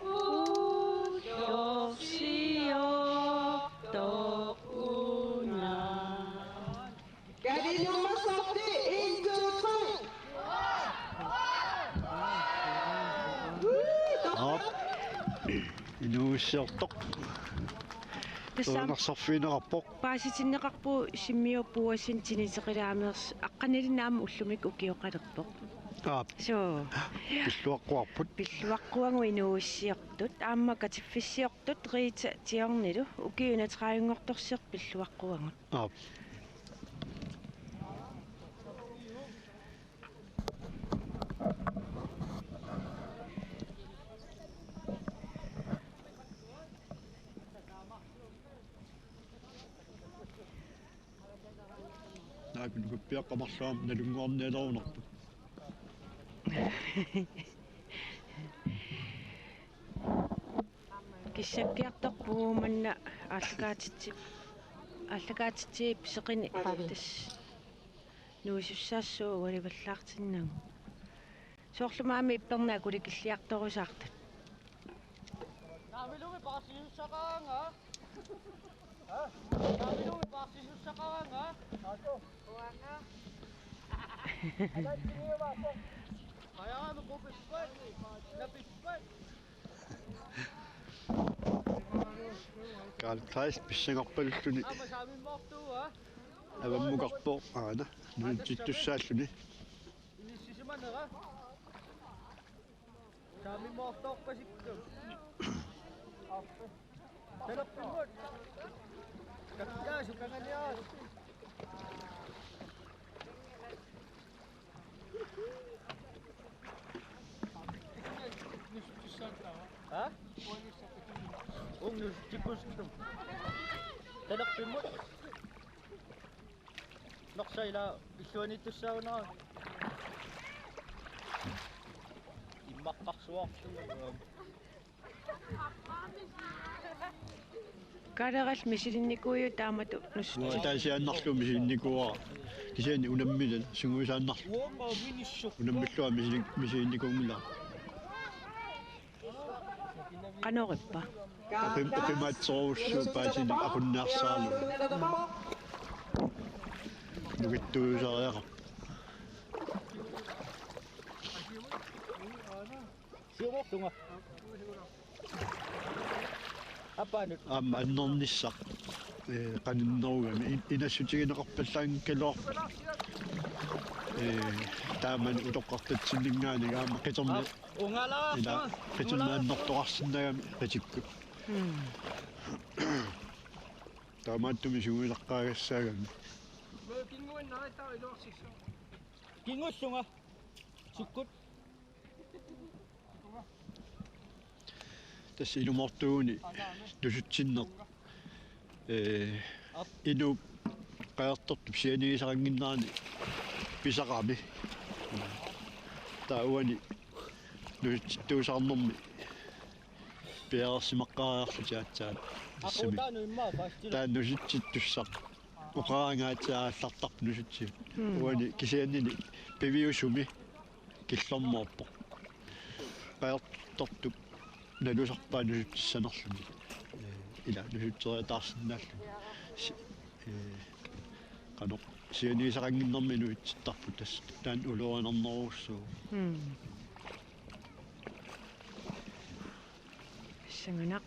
Ullorsiortoq una. Kan I nummer sorti, en, to, tre. Woo, top. Aap. Inuuissiortoq. Tassami. Tuunersarfigineqarpoq. Paasitinneqarpugut Simmiup Boasen Tiniteqilaameersoq, aqqanilinnik aamma ullumikkut ukioqalerpoq. Aap. Suu. Pilluaqquarput. Pilluaqquagut inuuissiortut. Aamma katiffissiortut Rita Tiornilu ukiut enogtredivenngortorsiortut pilluaqquagut. Aap. Aap, nukappiaqqat marluk aamma nalunnguarnialerunarput. Kissakkiartorpugut manna aallakaatitsi-, aallakaatitsivippoq seqineq. Tassa nuisussaassooq ualivallaartinnagu. Soorlu maani ippernaat kulikilliartorusaartut. Naamilumi paarsiussaqaraanga. Ha? Naamilumi paarsiussaqaraanga. Ato. Uanga. Ajaanu kupippat. Napippat. Karl Kleist pissangarpalulluni. Aamma saamimmoortua. Avammukarpoq aana. Nuutsittussaalluni. Inissisimanera. Saamimmoortoorpasikku. Talerpimmut. Kakkaasu kanganiaas. Ha? Unnus tikkustum. Talerpimmut. Norsaq ila illuaniittussaagunarami. Immaqqarsuarlugu. Kaaleralli misilinnikuuiuk taamatut nussut. Uanga taasiinnarlugu misilinnikuuara. Kisianni unammineq sungiusaannarlugu. Unammillugu misili-, misilinnikuunngilara. Qanoq ippa? Oqim-, oqimaatsorujussuuvoq paasineq aqunnaarsaarlugu. Nukittuusariaqarpoq. Siumortunga. Apaanut. Aamma annernissaq, ee, qaninnerugami in-, inassutigineqarpallaanngikkaluarpoq. Ee, taamani utoqqartatsinninngaanniit aamma qitorna-, ila, qitornaannertoqarsinnagami qitikkut. Mm. Taamaattumik sungiusaqqaagassaagami. Kinguinnarittaa iluarsissu. Kingullunga. Sukkut. Tassa ilumoortuuguni nusutsinneq, ee, inuup qajartortup sianigisaqannginnerani pisaqami. Taava uani nusutsittuusaarnermi piareersimaqqaariarlutik aatsaat. Tassami. Taanna nusutsittussaq. Oqaraangaatsit aallartarput nusutsigut. Mm. Uani kisiannili piviusumi killormoorpoq. Qajartortup nalusarpaa nusutsissanerluni. Ee, ila nusutseriataarsinnaalluni. Si-, ee, qanoq sianigisaqannginnermi nusutsittarput tassa taanna ulorianernerujussuuvoq. Mm. Sanganaq.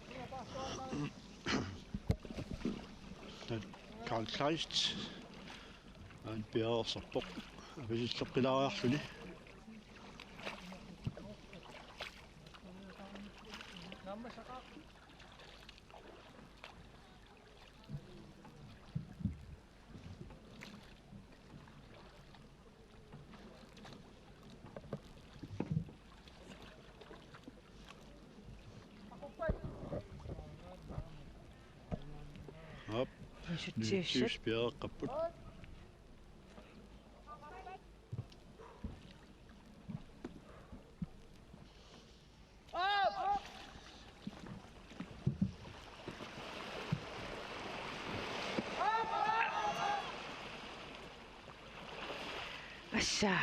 Taanna Karl Kleist. Aana piareersarpoq. Apisilleqqilaariarluni. Aap. Nusutsiussat. Nusutsiussat piareeqqapput. Assa.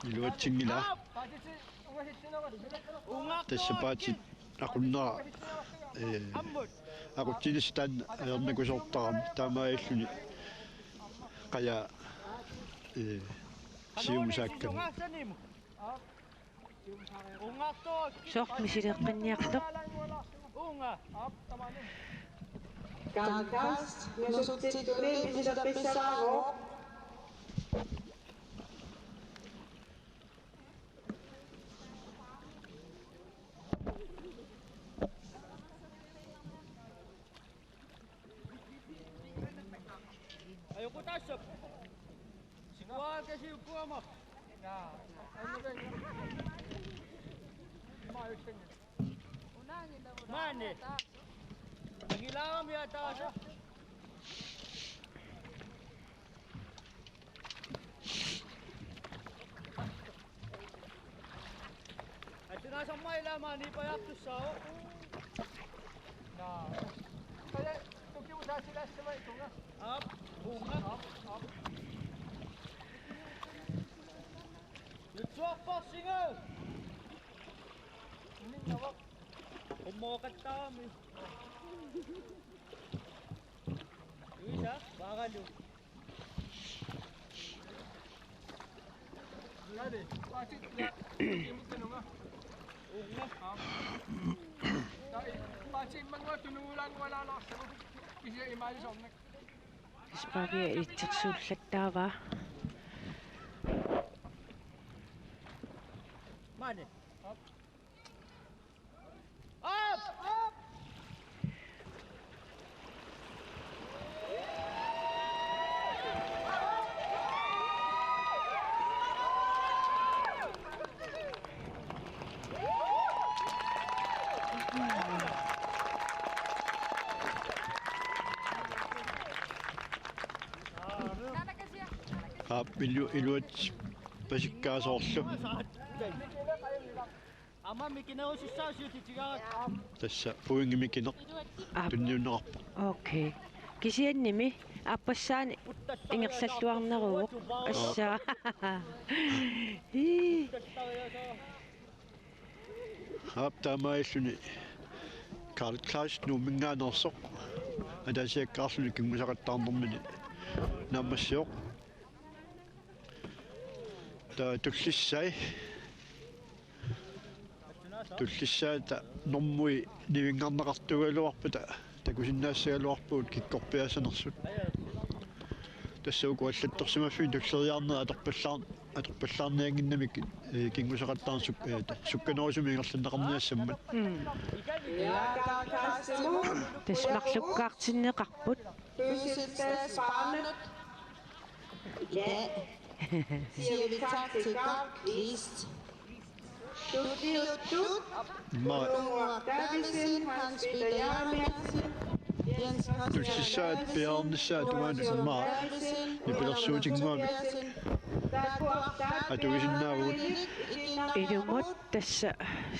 Iluatsinngilaq. Tassa paatit aqunnera, ee, aqutsinissaq taanna ajornakusoortarami taamaalilluni qajaq, ee, siumusaakkami. Soorlu misileeqqinniartoq. Karl Kleist, nusutsittuni misileqqissaavoq. Ajoqutaassup. Sikuaakasiukkuama. Maani. Ilaami ataasa. Attunaasarma ilaamaani pajartussaavoq. Naa. Kaja, tukiusaatilaassamaitunga. Aap, uunga. Aap, aap. Nutsuarparsinga. Uninnavaq. Ummooqattaami. Luisa, vaagalu. Lale, paatit, la, imukkanunga. Uunga. Aap. Tai, paatit immanngua tunuulaanngualaalaarlugu. Kisianni imaalisornak. Ispagia itsersuullattaavaa. Maani. Aap. Op! Op! Aap, ilu-, iluat pasikkaa soorlu. Aamma mikinerusussaasiutitigaat. Tassa pointi mikineq. Aap. Tunniunneqarpoq. Okay. Kisiannimi aappassaani ingerlalluarneruvoq. Assa. Ii. Aap, taamaalilluni Carl Kleist Nuumminngaanneersoq. Ataasiakkaarluni kinngusaqattaarnermini naammassivoq. Taava tullissai. Tullissaata normui nivinngarneqartuugaluarpata takusinnaassagaluarpugut kikkorpiaassanersut. Tassa uku allattorsimaffiit tulleriiaarnerit atorpallaar-, atorpallaarniannginnamik, ee, kinngusaqattaarneq suk-, ee, ta-, sukkanerusumik ingerlanneqarniassammat. Mm. Tassa marlukkaartinneqarput. Fødselsdagsbarnet. I dag siger vi tak til Carl Kvist. Tuttiuttut, Immaqa Noah Davidsen, Hans Peter Jeremiassen, Jens Christian Tullissaat Davidsen, piaarnissaat tungaanut Noah immaqa Davidsen, nipilersuutinnguamik Petersen, Dago Davidsen, atuisinnaavugut. Ilumut tassa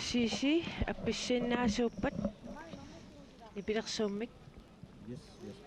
Sisi appissiinnaasuuppat nipilersuummik. Yes, yes.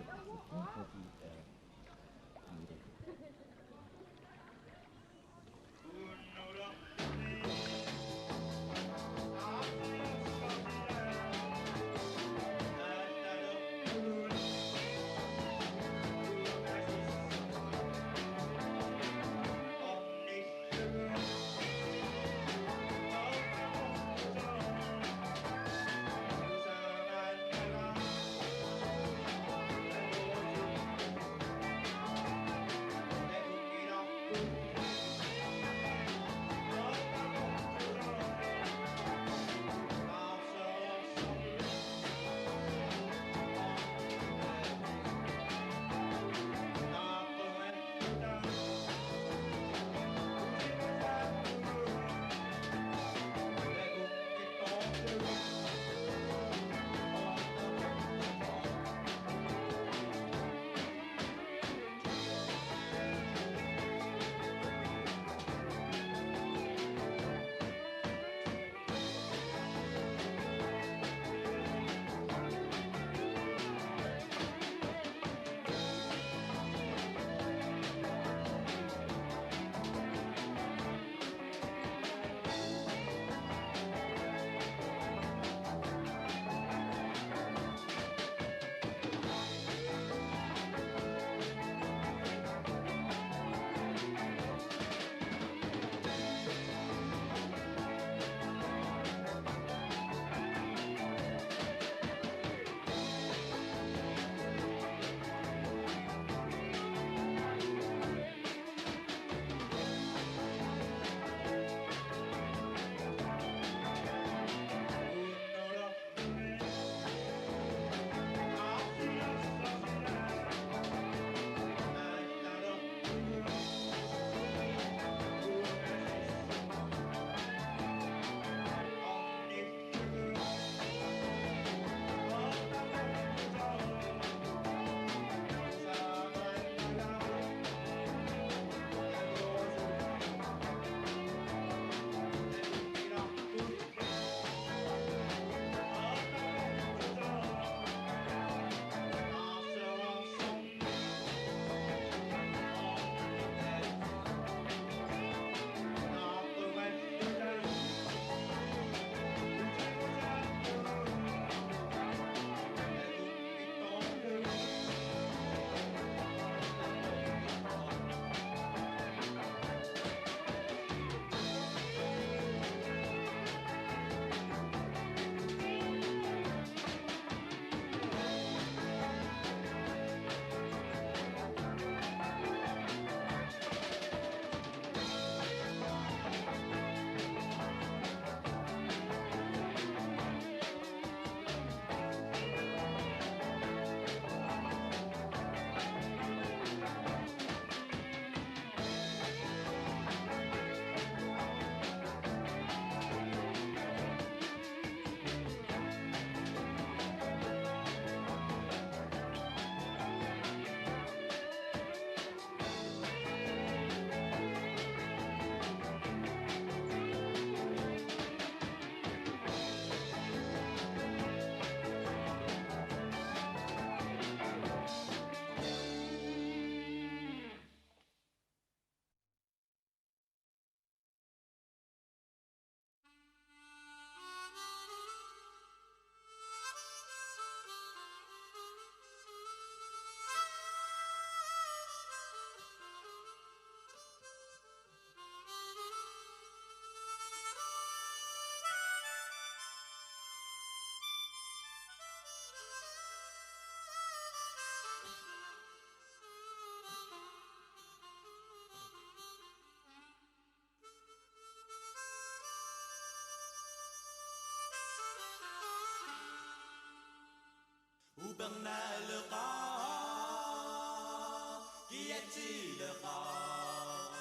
Sileqaaq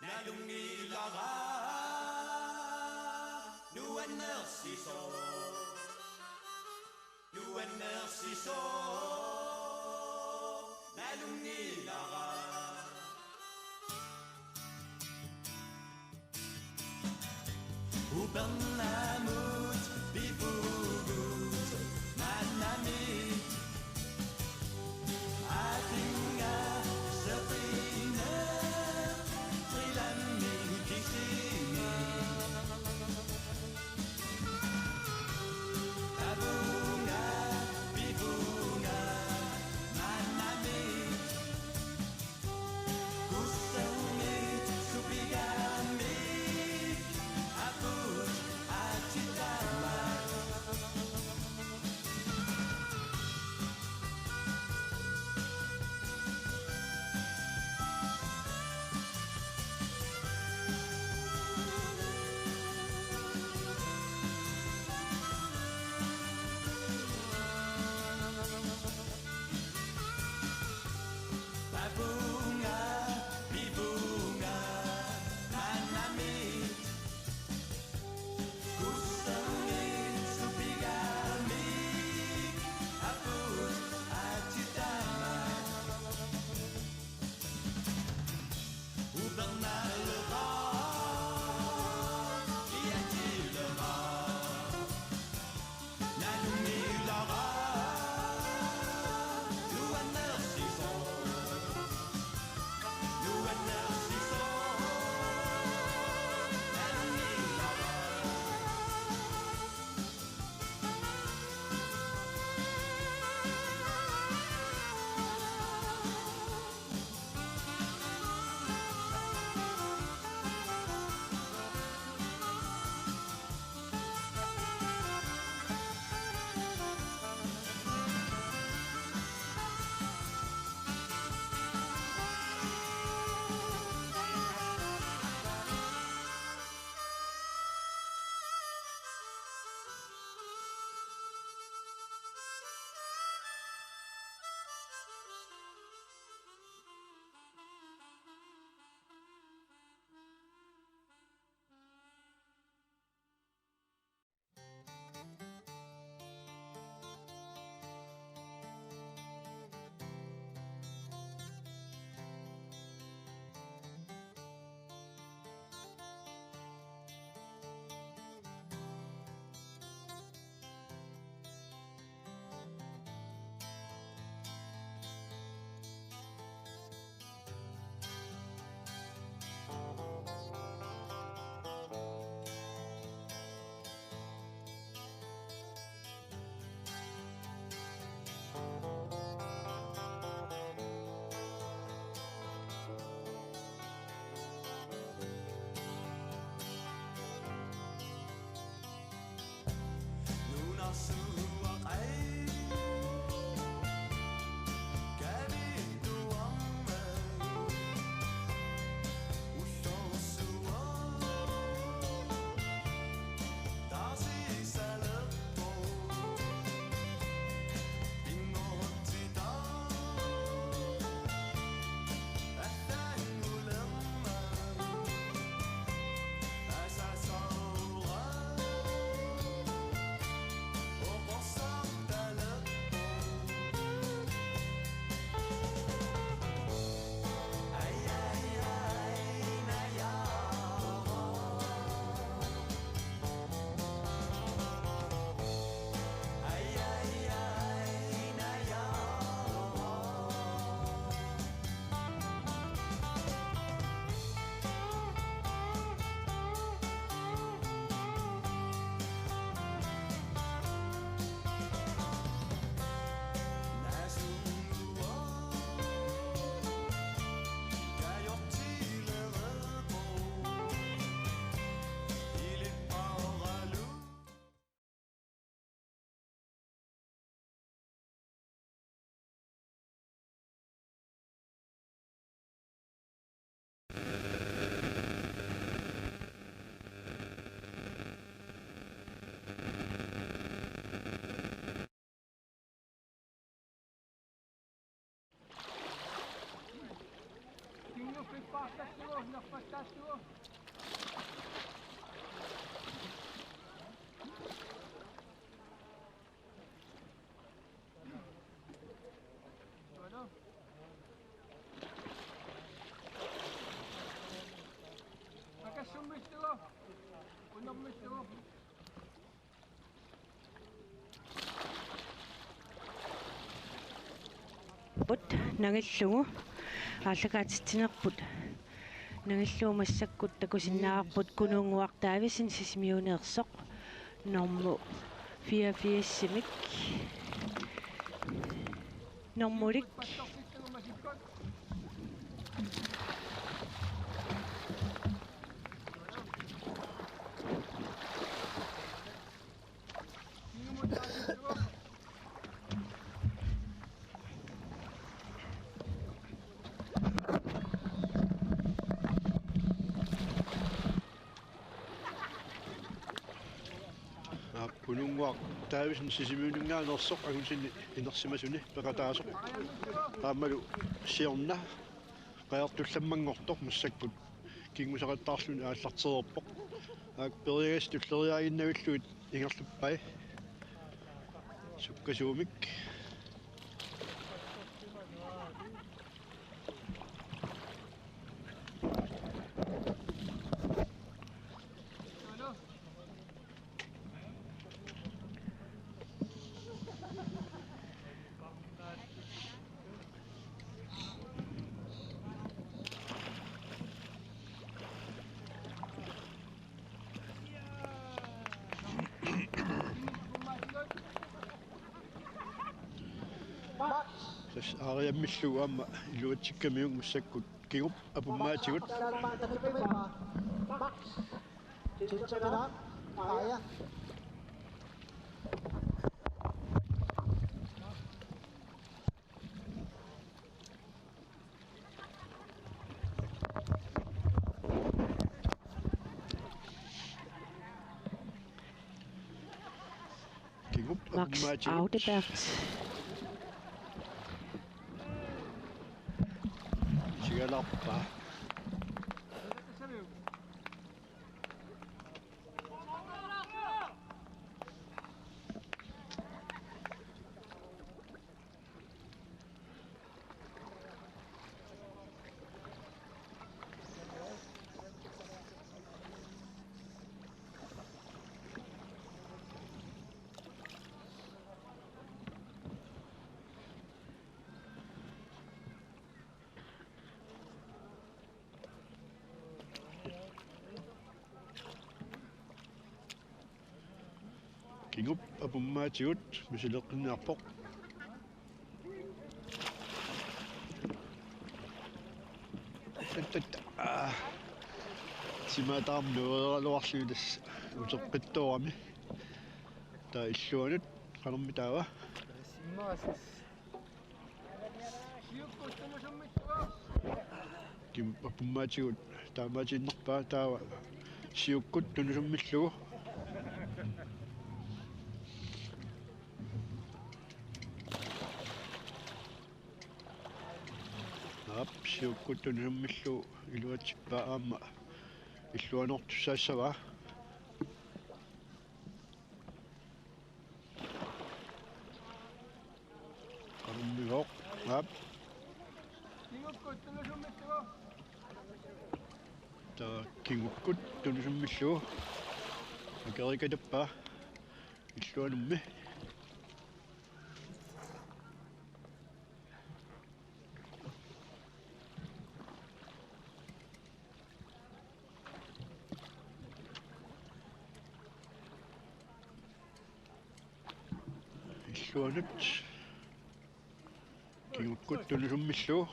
nalunngilara nuannersisoq, nuannersisoq nalunngilara. Upernaammut pivugut maannamit, aatinga seqineq qilammik kisimi. Avunga pivunga maannamit, kussangit supigaamik aput aatitaammat. Put nangillugu aallakaatitsinerput nangillugu massakkut takusinnaavarput Kunuunnguaq Davidsen Sisimiuneersoq normu fireogfirsimik normulik. Aap, Kunuunnguaq Davidsen Sisimiuninngaanneersoq angutini inersimasuni peqataasoq. Aammalu siorna qajartullammanngortoq massakkut kinguseqattaarluni aallartereerpoq. Aak, periagassi tulleriiaannavillugit ingerlappai sukkasuumik. Tassa aariammillu aamma iluatsikkamiuk massakkut kingup apummaatigut. Kingup Max apummaatigut. Audeberg. Sigalarpa. Kingup apummaatigut misileqqinniarpoq. Tattatta. Aa. Simaataarmi nueraluarluni tassa uteqqittoorami. Taava illuanut qanormi taava? Kingup apummaatigut taamaatiinnarpaa taava siukkut tunusummillugu. Aap, siukkut tunusummillugu iluatsippaa aamma illuanortussaassavaa. Qanormigooq. Aap. Taava kingukkut tunusummillugu. Akerikatappaa. Illuanummi. Illuanut. Kingukkut tunusummillugu.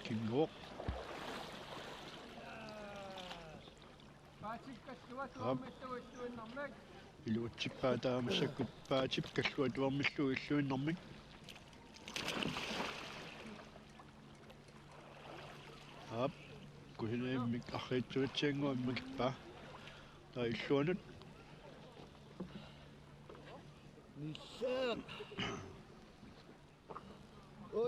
Kinguoq. Aap. Iluatsippaa taava massakkut Paatip Kalluatuarmillu illuinnarmik. Aap. Kusanaavimmik arriitsuatsiannguamik ippaa. Taava illuanut. Nissaaq. Aap.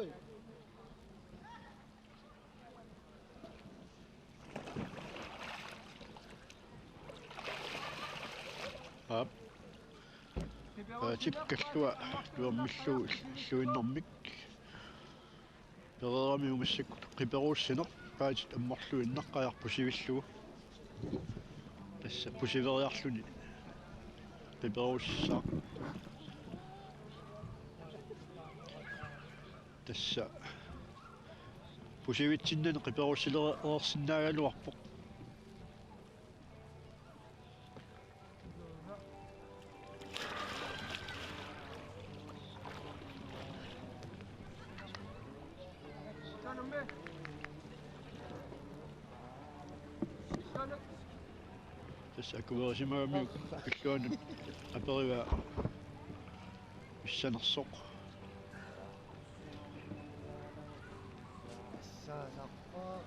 Paatip kallua nuermillugu illuinnarmik. Pereeramiuk massakkut qiperuussineq, paatit ammarluinnaq, qajarput sivillugu. Tassa pusiveriarluni qiperuussaaq. Tassa pusivitsinnani qiperuussilereersinnaagaluarpoq. Tassa akuerisimagamiuk pilluanut aperivaa missanersoq. Saasarpaa.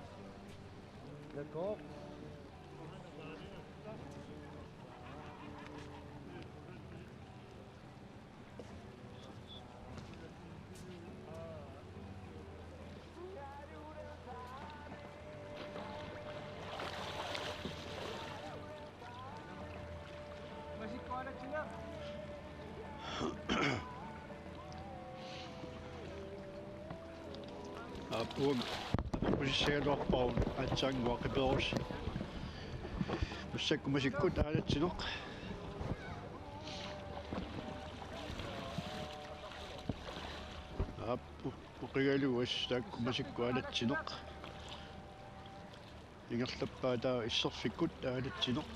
D'accord. Aap, uanga apeqqusissagaluarpara aatsaannguaq qiperuussi. Massakkut masikkut aalatsineq. Aap, oqigalugu assut taakku masikkut aalatsineq. Ingerlappaa taava isserfikkut aalatsineq.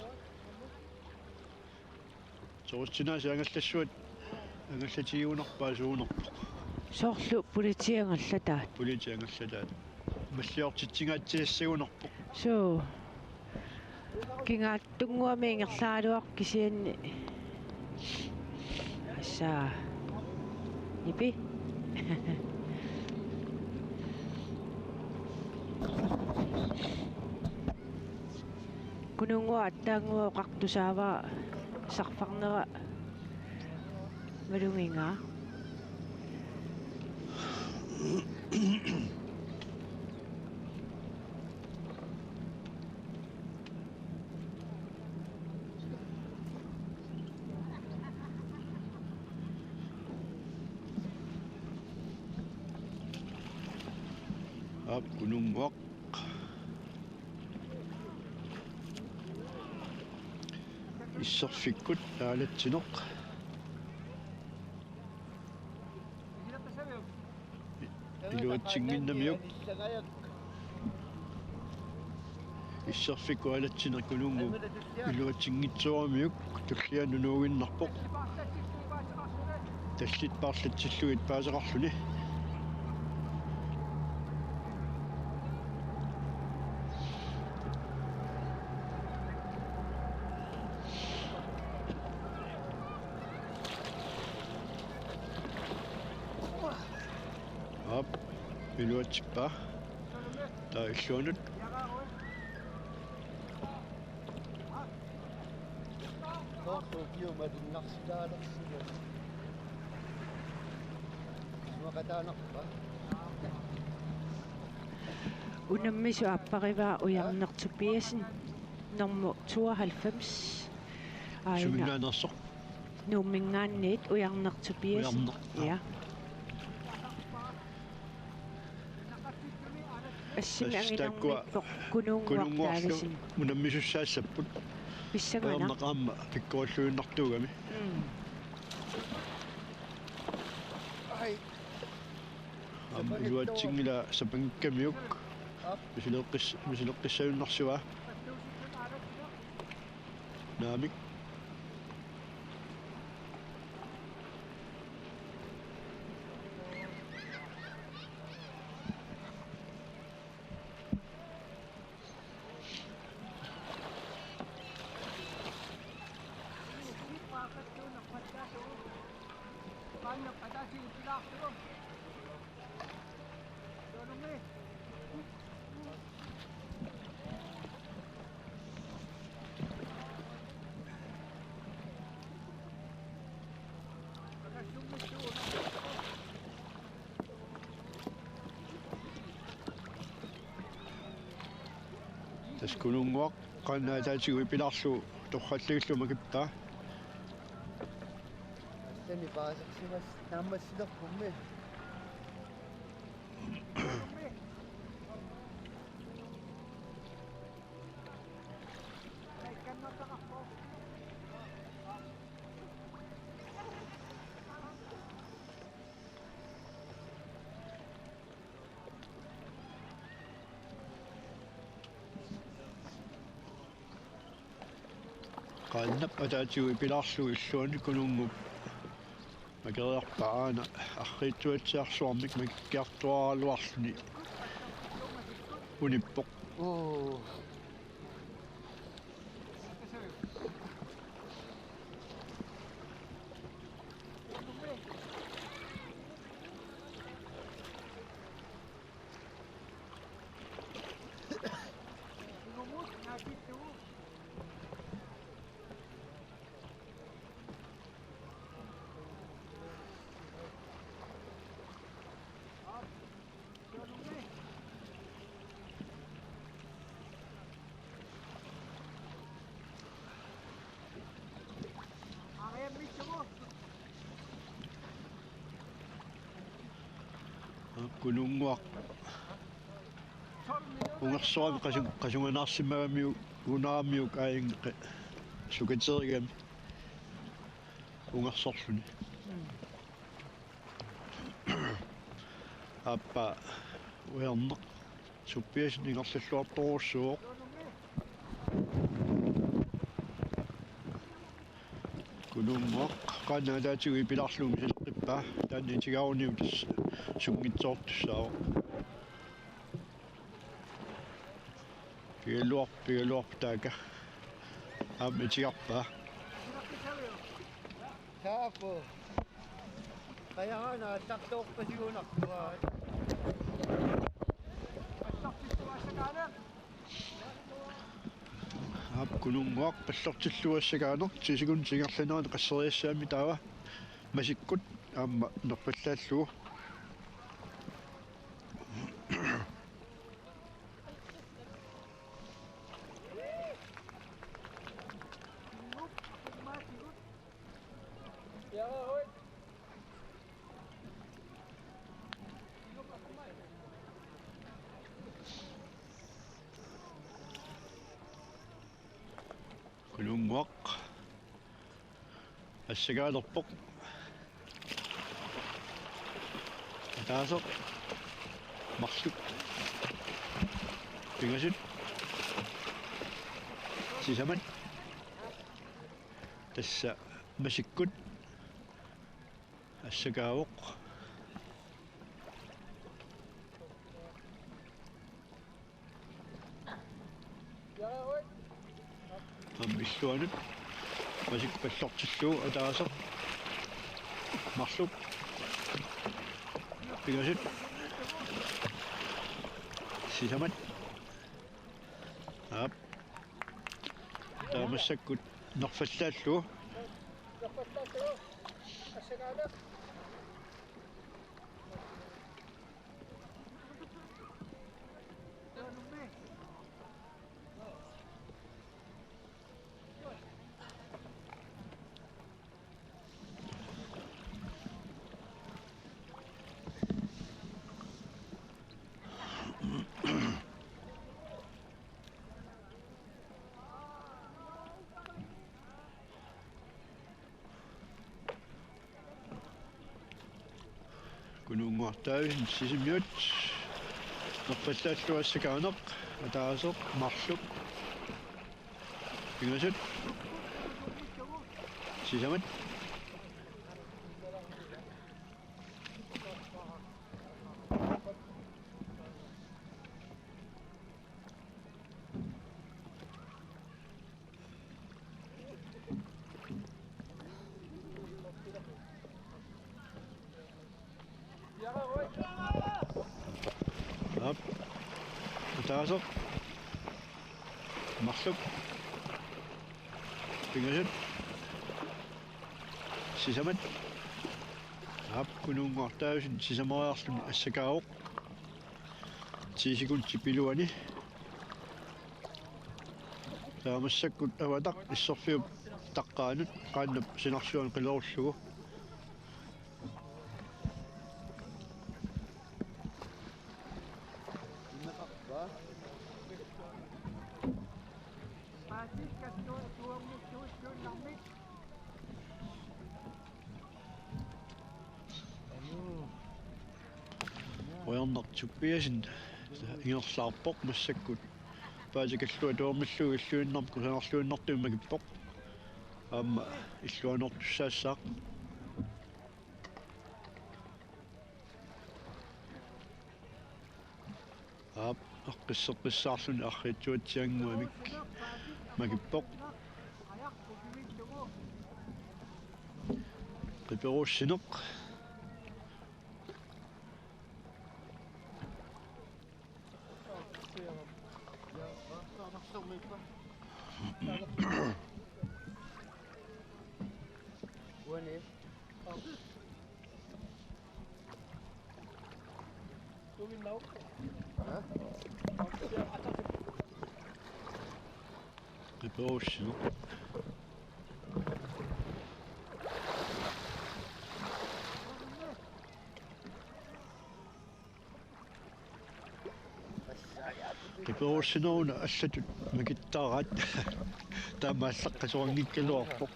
Soorlu sinaasa angallassuat angallatigigunarpaa suunerpoq. Soorlu politiit angallataat. Politiit angallataat. Malliortitsingaatsiassagunarpoq. Suu. Kingaattunnguamik ingerlaraluarpoq kisianni. Assa. Nipi. Kununnguaq aatsaannguaq oqartusaavara sarfarnera malugigaa. Aap, Kununnguaq. Isserfikkut aalatsineq. Iluatsinnginnamiuk. Isserfikkut aalatsineq Kununnguup iluatsinngitsooramiuk tullia nunuuginnarpoq. Tallit paarlatsillugit paaseqarluni. Aap, iluatsippaa. Taava illuanut. Soorlu ukiut malinnarsitaalersigut. Isumaqataanarpa? Unammisut aapparivaa Ujarneq Tobiassen, nummer tooghalvfems. Aana. Suminngaanneersoq? Nuumminngaanniit Ujarneq Tobiassen. Ujarneq. Ja. Assimi tassa taakkua anginermippoq Kununnguaq Kununnguarlu Davidsen. Unammisussaassapput. Pissanganaq. Peerneq aamma pikkorilluinnartuugami. Mm. Aamma iluatsinngilaa sapangikkamiuk. Misileeqqis-, misileeqqissagunnarsivaa. Naamik. Kununnguaq qanoq ataatigut ipilaarlugu torrallagillugu makippaa. Assani paasersimas naammassilerpummi. Qanoq ataatigut ipilaarlugu illuanni Kununnguup makeriarpaa aana arriitsuatsiarsuarmik makikkiartuaraluarluni unippoq. Oo. Kununnguaq. Ungersuarmi qasu-, qasunganaarsimmagamiuk, unaramiuk aajunga sukaterigami ungersorluni. Aappaa ujarneq suppiasunut ingerlalluartorujussuuvoq. Kununnguaq qanoq ataatigut ipilaarlugu misileqqippaa, taanna itigaruniuk tassa sunngitsoortussaavoq. Pigaluarp-, pigaluarpoq taakku. Aamma itigarpaa. Saappu. Qajaraana attartoorpasigunarpaa. Aap, Kununnguaq pallortillugu assakaaneq, ti sekundit ingerlaneranni qasseriassaammi taava masikkut aamma nerfallaallugu. Kununnguaq. Assakaalerpoq. Ataaseq. Marluk. Pingasut. Sisamat. Tassa masikkut. Assakaavoq. Aamma illuanut. Masikkut pallortillugu ataaseq. Marluk. Pingasut. Sisamat. Aap. Taava massakkut nerfallaallugu. Kununnguaq Davidsen, Sisimiut. Nerfallaallugu assakaaneq, ataaseq, marluk. Pingasut. Sisamat. Aap. Ataaseq. Marluk. Pingasut. Sisamat. Aap, Kununnguaq Davidsen sisamariarluni assakaavoq. Ti sekundit iluani. Taava massakkut Avataq isserfiup taqqaanut qaannap sinarsuani qilerullugu. Ujarneq Tobiassen ingerlaarpoq massakkut. Paasikallu atuarmillu illuinnarmik kusanarluinnartumik makippoq. Aamma illuanortussaassaaq. Aap, aqqisseqqissaarluni arriitsuatsiannguamik makippoq. Qiperuussineq. Qiperuussineq. Qiperuussineq una allatut makittaaraat. Taama allaqqasoranngikkaluarpoq.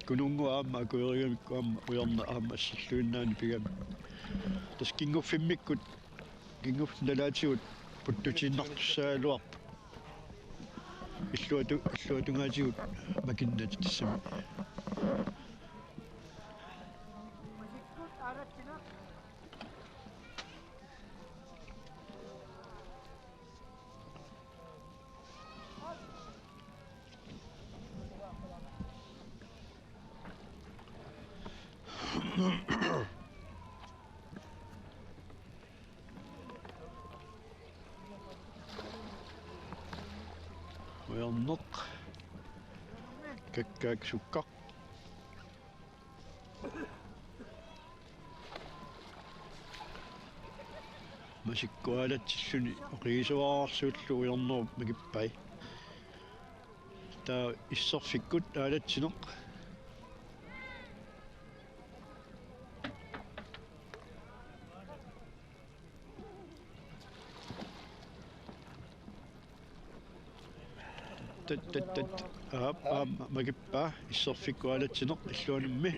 Kununnguaq aamma akuerigamikku aamma Ujarneq aamma assilluinnaanik pigami. Tassa kinnguffimmikku, kinnguffimmik nalaatigut puttutiinnartussaagaluarput. Illuatu-, illuatungaatigut makinnatik tassami. Ujarneq. Kakkaak Sukkaq. Masikkut aalatsilluni oqigisuararsuullu Ujarnerup makippai. Taava isserfikkut aalatsineq. Tat, tat, tat. Aap, aamma makippaa, isserfikkut aalatsineq illuanummi.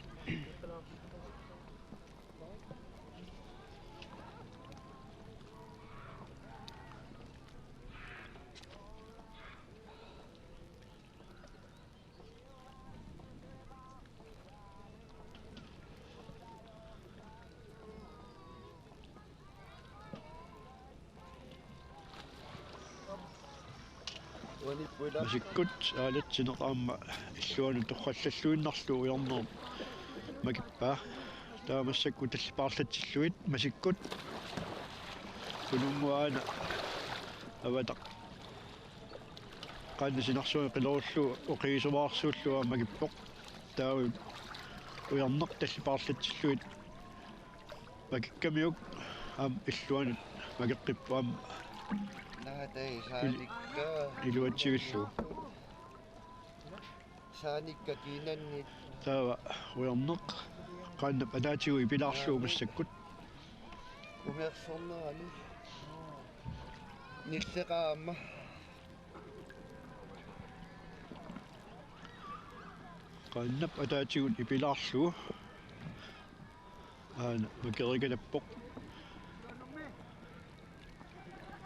Masikkut aalatsineq aamma illuanut torrallalluinnarlugu Ujarnerup makippaa. Taava massakkut tallipaarlatsillugit masikkut. Kununnguaq aana Avataq qaannap sinarsuani qilerullugu oqigisuararsuullu aamma makippoq. Taava Ujarneq tallipaarlatsillugit makikkamiuk aamma illuanut makeqqippoq aamma. Naatei saanikka. Iluatsivillugu. Saanikka kiinannit. Taava Ujarneq qaannap ataatigut ipilaarlugu massakkut. Umersornerani. Nilleqaama. Qaannap ataatigut ipilaarlugu. Aana makerigalappoq.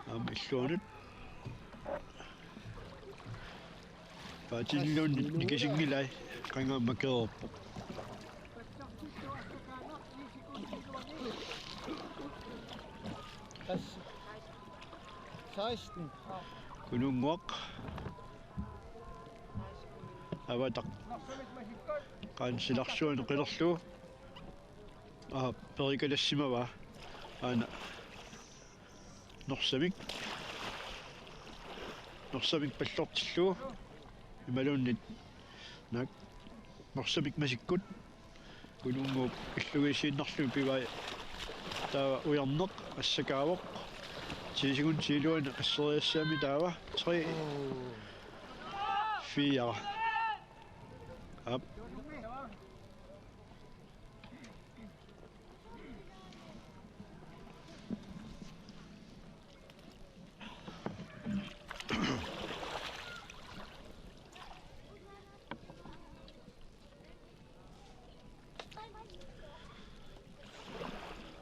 Aamma illuanut. Paatiniluunniit nikisinngilaat, qanga makereerpoq. Tassa. Seksten. Kununnguaq. Avataq. Qaannap sinarsuani qilerlugu. Aa, perikalassimavaa. Aana. Norsamik. Norsamik pallortillugu. Imaluunniit. Naak. Norsamik masikkut. Kununnguup illugiissiinnarluni pivai. Taava Ujarneq assakaavoq. Ti sekundit iluanni asseriassaami taava. Tre. Pia. Aap.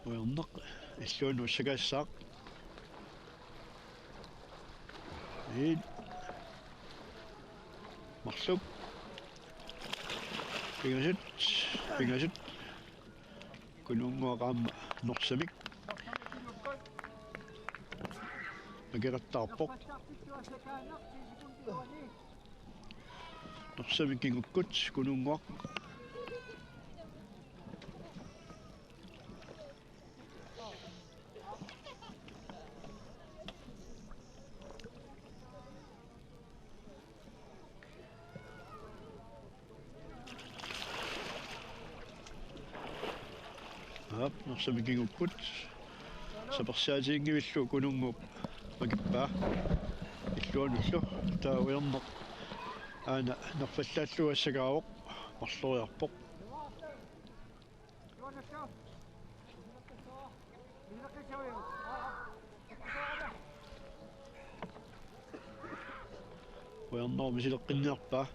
Ujarneq illuanut assakaassaaq. Iit. Marluk. Pingasut, pingasut. Kununnguaq aamma Norsamik. Makeqattaarpoq. Norsamik kingukkut, Kununnguaq. Aap, Norsamik kingukkut. Sapersaatiginngivillu Kununnguup makippaa. Illuanullu. Taava Ujarneq aana nerfallaallugu assakaavoq. Marloriarpoq. Ujarneq misileqqinniarpaa.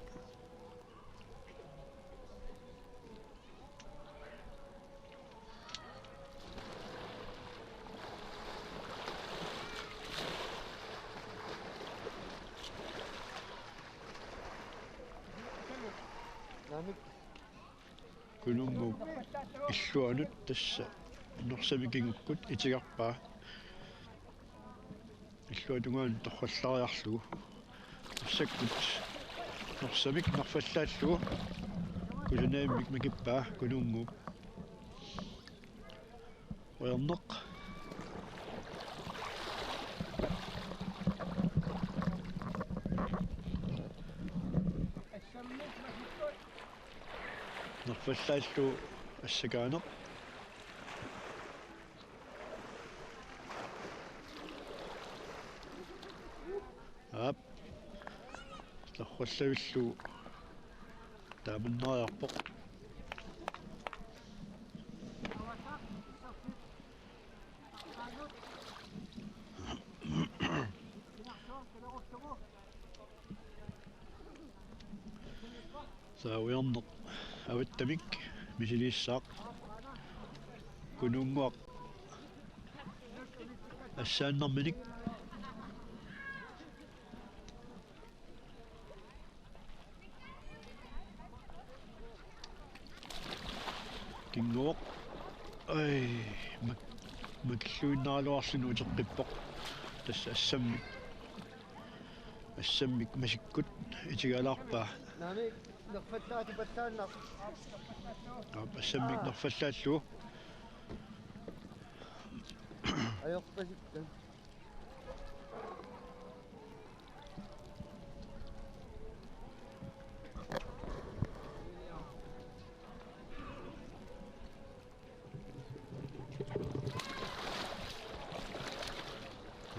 Naamik. Kununnguup illuanut tassa Norsamik kingukkut itigarpaa. Illuatungaanut torrallariarlugu. Massakkut Norsamik nerfallaallugu. Kusanaavimmik makippaa Kununnguup. Ujarneq. Nerfallaallugu assakaaneq. Aap. Torrallavillugu taamannariarpoq. Taava Ujarneq avattamik misiliissaaq. Kununnguaq assaannarminik. Kinguvoq. Ai, mak-, makilluinnaraluarluni uteqqippoq. Tassa assammik. Assammik masikkut itigalaarpaa. Naamik, nerfallaatipallaannaq. Aap, assammik nerfallaallugu. Ajorpasikka.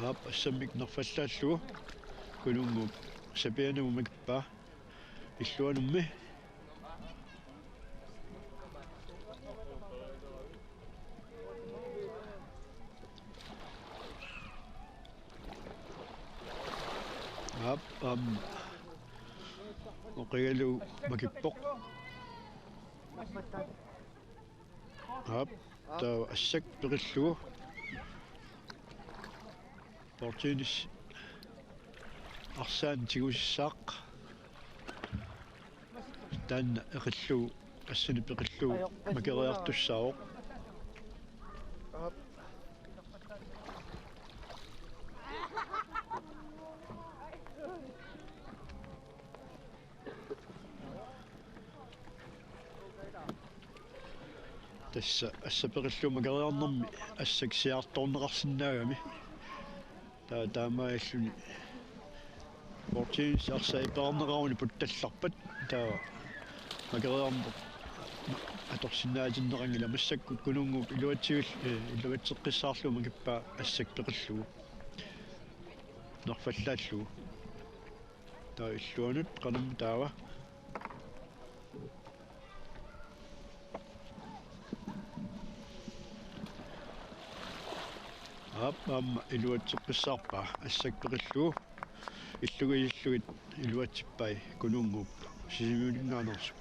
Aap, assammik nerfallaallugu. Kununnguup sapianut makippaa. Illuanummi. Aap, aamma oqigalugu makippoq. Aap, taava assak peqillugu. Poul Jens arsaannik tigusissaaq. Taanna eqillugu, assani peqillugu makeriartussaavoq. Aap. Tassa assap peqillugu makeriarnermi assak siaartoorneqarsinnaagami. Taava taamaalilluni Poul Jens arsaq iperarneqaruni puttallarpat taava makeriarneq atorsinnaatinneqanngilaq. Massakkut Kununnguup iluatsigil-, eh, iluatseqqissaarlugu makippaa assak peqillugu. Nerfallaallugu. Taava illuanut qanormi taava. Aap, aamma iluatseqqissaarpaa, assakka peqillugu. Illugit illugit iluatsippai Kunuunnguup Sisimiuninngaanneersut.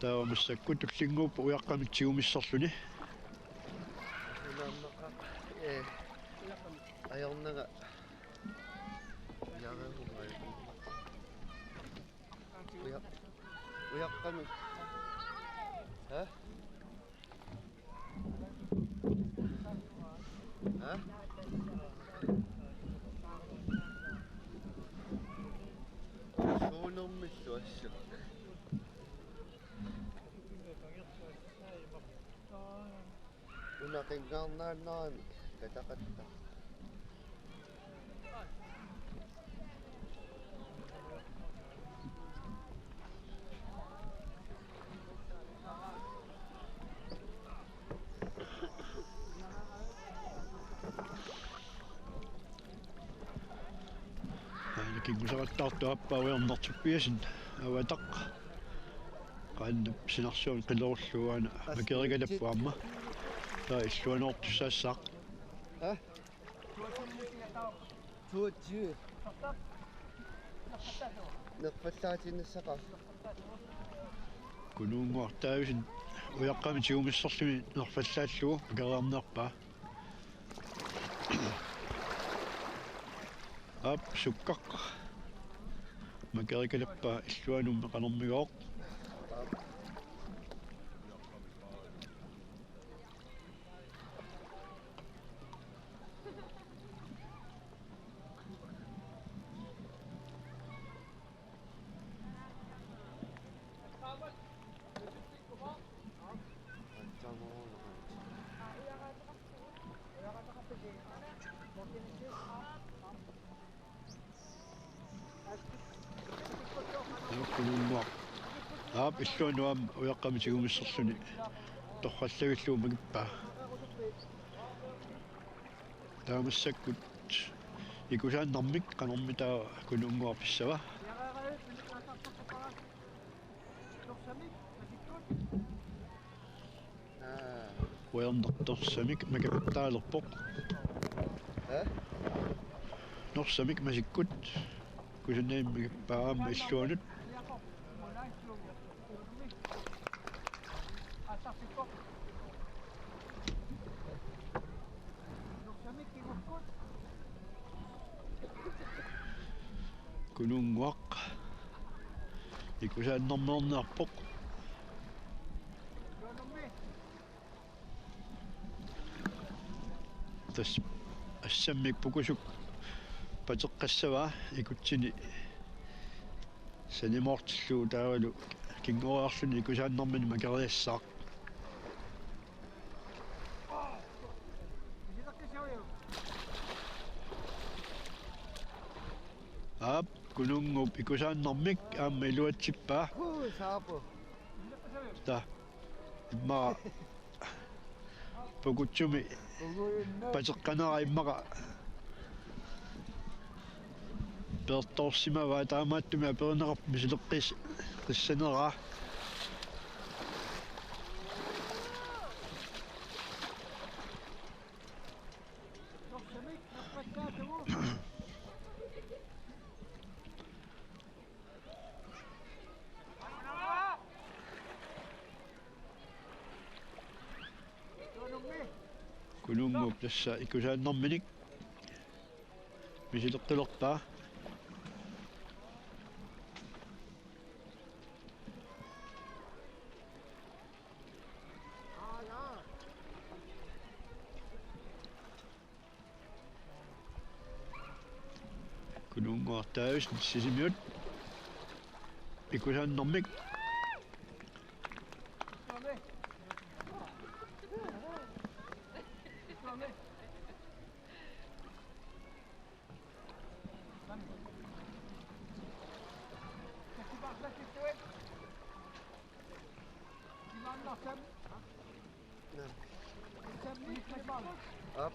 Taava massakkut tullinnguuppoq ujaqqamik tigumissorluni. Ee, ajornanga. Uja-, ujaqqamik. Ha? Ha? Suunermillu assut. Una qinngarnaannaramik kataqatta. Aana kinguseqattaartoq aappaa ujarnertuppiasin avataq. Qaannap sinarsuarmi qilerullugu aana makerigalappoq aamma. Taava illuanoortussaassaaq. Ha? Toogtyve. Nerfallaatiinnassaqa. Kunuunnguaq taavisin ujaqqamik tigumissorluni nerfallaallugu makeriarnerpaa. Aap, sukkaq. Makerigalappaa illuanummi qanormigooq. Kunuunnguaq. Aap, illuanut aamma ujaqqamik tigumissorluni torrallagillugu makippaa. Taava massakkut ikusaannarmik qanormi taava Kunuunnguaq pissava. Aa. Ujarneq torsamik makaptaalerpoq. Aa? Torsamik masikkut. Kusannaanngilaq aamma illuanut. Kunuunnguaq. Ikusaannarmiorniarpoq. Tassa assammik pukusuk pateqqassavaa ikutsini sanimoortillugu taavalu kinngoriarluni ikusaannarmini makeriassaaq. Aap, Kunuunnguup ikusaannarmik aamma iluatsippaa. Uu, saapu. Ta. Immaqa pukutsumi pateqqanera immaqa peertoorsimavaa, taamaattumik aperineqarpoq misileqqis-, qissaneraa. Kunuunnguup tassa ikusaannarminik misileqqilerpaa. Kunuunnguaq Davidsen Sisimiut. Ikusaannarmik. Aap.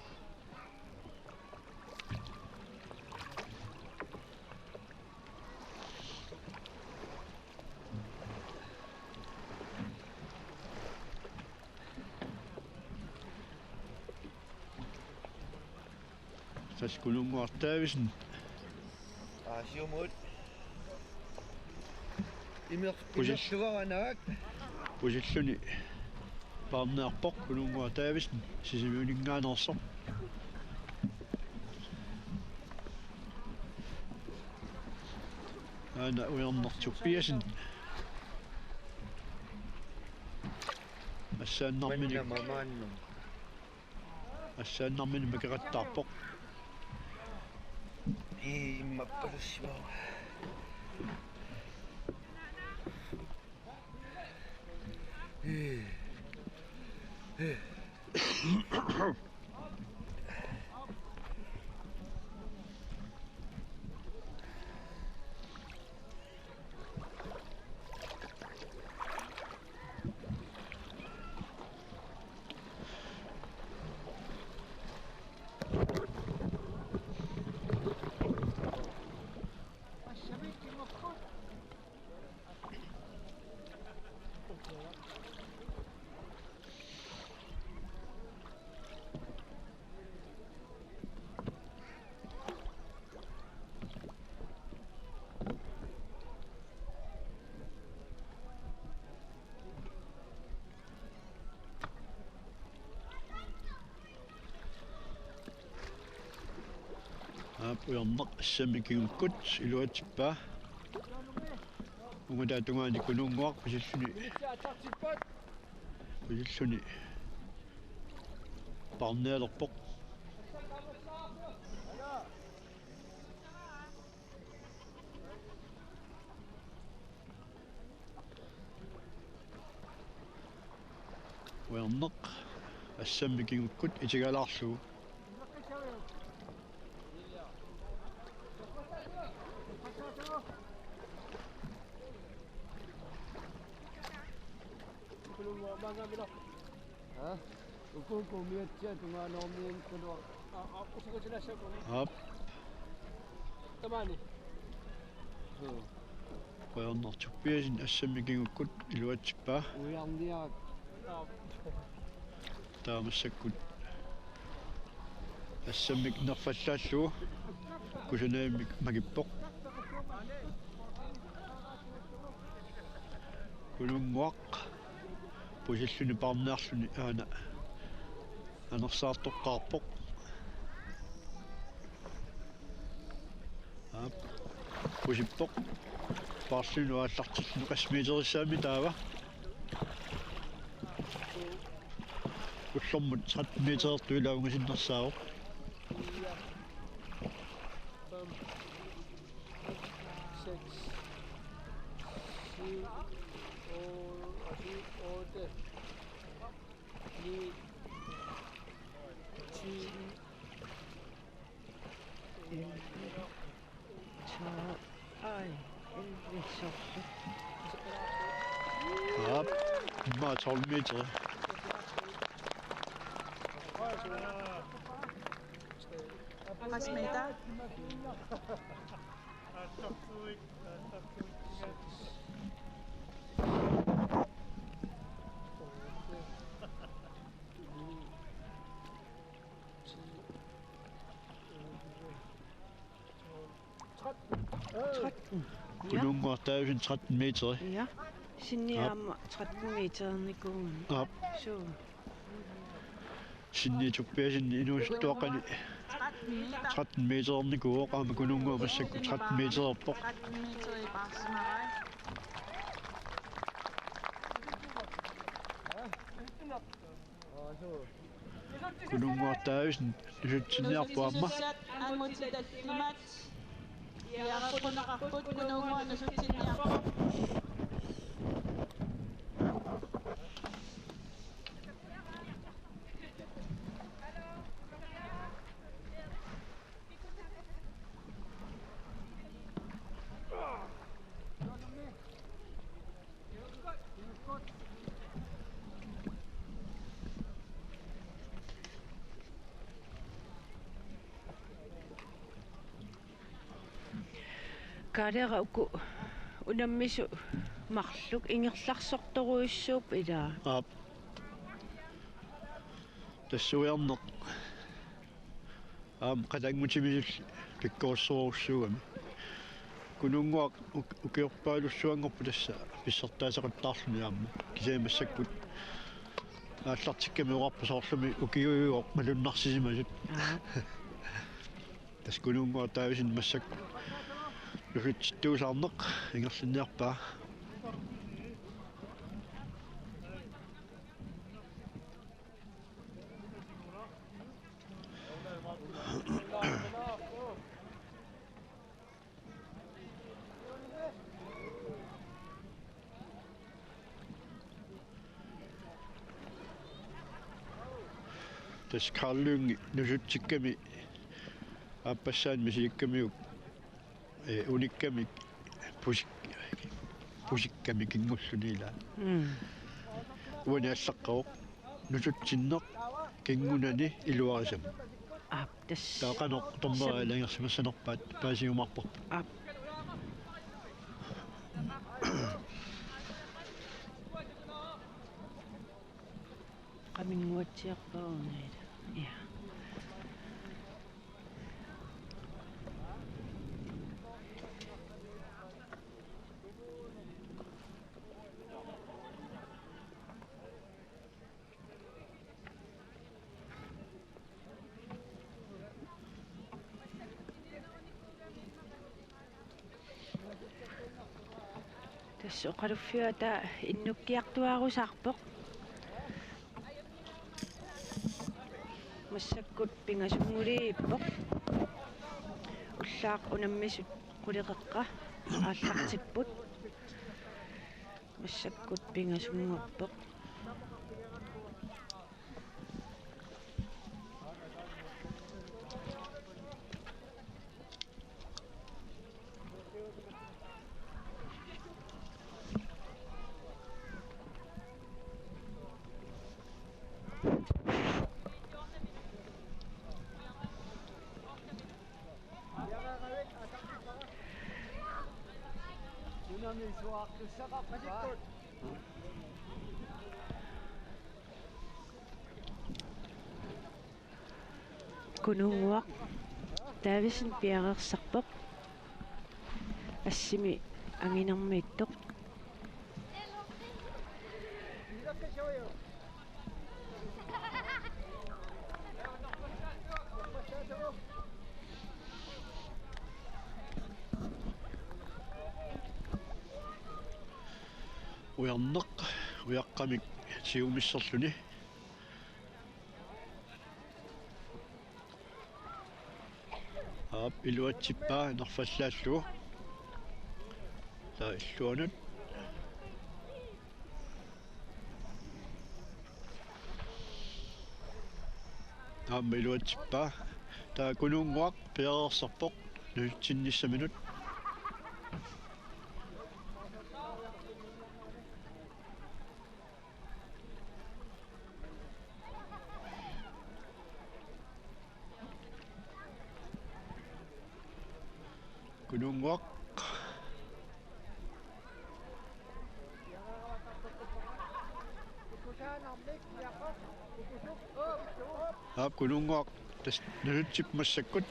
Kununnguaq Davidsen. Aa, siumut. Imer-, Pusil-, imerluaranaak. Pusilluni paarniarpoq Kununnguaq Davidsen, Sisimiuninngaanneersoq. Aana Ujarneq Tobiassen. Assaannarminik. Manna mamaannum. Assaannarminik makeqattaarpoq. Ii, immappalussimavoq. Ii. Ii. Aap, Ujarneq assammik kingukkut iluatsippaa. Ungataa tungaani Kununnguaq pusilluni. Pusilluni paarnialerpoq. Ujarneq assammik kingukkut itigalaarlugu. Ha? Uku uku miatsia tungaanoornianngikkaluaq. Aap. Tamani. Suu. Ujarneq Tobiassen assammik kingukkut iluatsippaa. Ujarniaq. Aap. Taava massakkut assammik nerfallaallugu kusanavimmik makippoq. Kununnguaq pusilluni paarniarluni aana anersaartoqqaarpoq. Aap. Pusippoq. Paarluni aallartilluni qassit meterissaammi taava. Ullormut tretten meterertoq ilaa ungasinnersaavoq. Fem, seks, syv, otte, syv, otte, ni, ti. Elleve, tolv, ej, elleve, sytten. Aap, immaqa tolv meter. Qassit meter? Tretten. Ja. Kununnguaq Davidsen tretten meter. Ja. Sinni aamma tretten meternikuuvoq. Aap. Suu. Sinni Tobiassen inuusuttuaqqani tretten meternikuuvoq, aamma Kununnguaq massakkut tretten metererpoq. Tretten meter i barsinarai. Kununnguaq Davidsen nusutsinniarpoq aamma. Nusutsinissat ammut tallimat. Iaraqquneqarput Kununnguaq nusutsinniarpoq. Kaaleeraq uku unammisut marluk ingerlaarsortorujussuupput ilaa. Aap. Tassa Ujarneq. Aamma qatanngutimisulli pikkorissorujussuugami. Kunuunnguaq uk-, ukiorpaalussuanngorpoq tassa pissartaaseqattaarluni aamma. Kisianni massakkut aallartikkami oqarpoq soorlumi ukiuuvoq malunnarsisimasut. Aap. Tassa Kunuunnguaq Davidsen massakkut nusutsittuusaarneq ingerlanniarpaa. Tassa Carl Lynge nusutsikkami aappassaani misilikkamiuk, ee, unikkami pusik-, pusikkami kingulluunniit ilaa. Mm. Uani allaqqavoq nusutsinneq kingunani iluarisama. Aap, tassa. Taava qanoq dommeri Sam- ilanngersimassanerpaat paasiumaarparput. Aap. Qaminnguatsiarpaa una ila. Ja. Tassa oqaluffiup ataa innukkiartuaarusaarpoq. Massakkut pingasunnguliippoq. Ullaaq unammisut qulit qeqqa aallartipput. Massakkut pingasunngorpoq. Kunuunnguaq Davidsen piareersarpoq. Assimi anginermiittoq. Ujarneq ujaqqamik siumisserluni. Aap, iluatsippaa nerfallaallugu. Taava illuanut. Aamma iluatsippaa. Taava Kunuunnguaq piareersarpoq nusutsinnissaminut. Kunuunnguaq. Aap, Kunuunnguaq tassa nusutsippoq massakkut.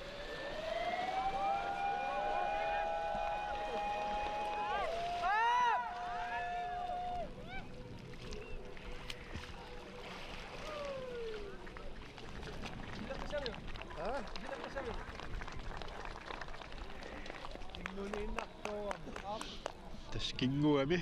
Tassa kinguami.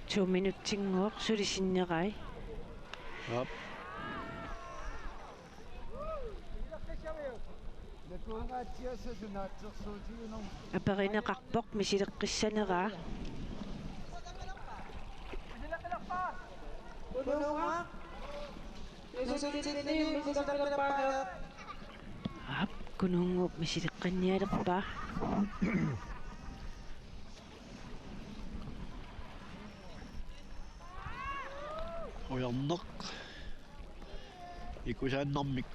To minutsinngooq suli sinnerai. Aap. Aperineqarpoq misileqqissaneraa. Aap, Kunuunnguup misileqqinnialerpaa. Ujarneq. Ikusaannarmik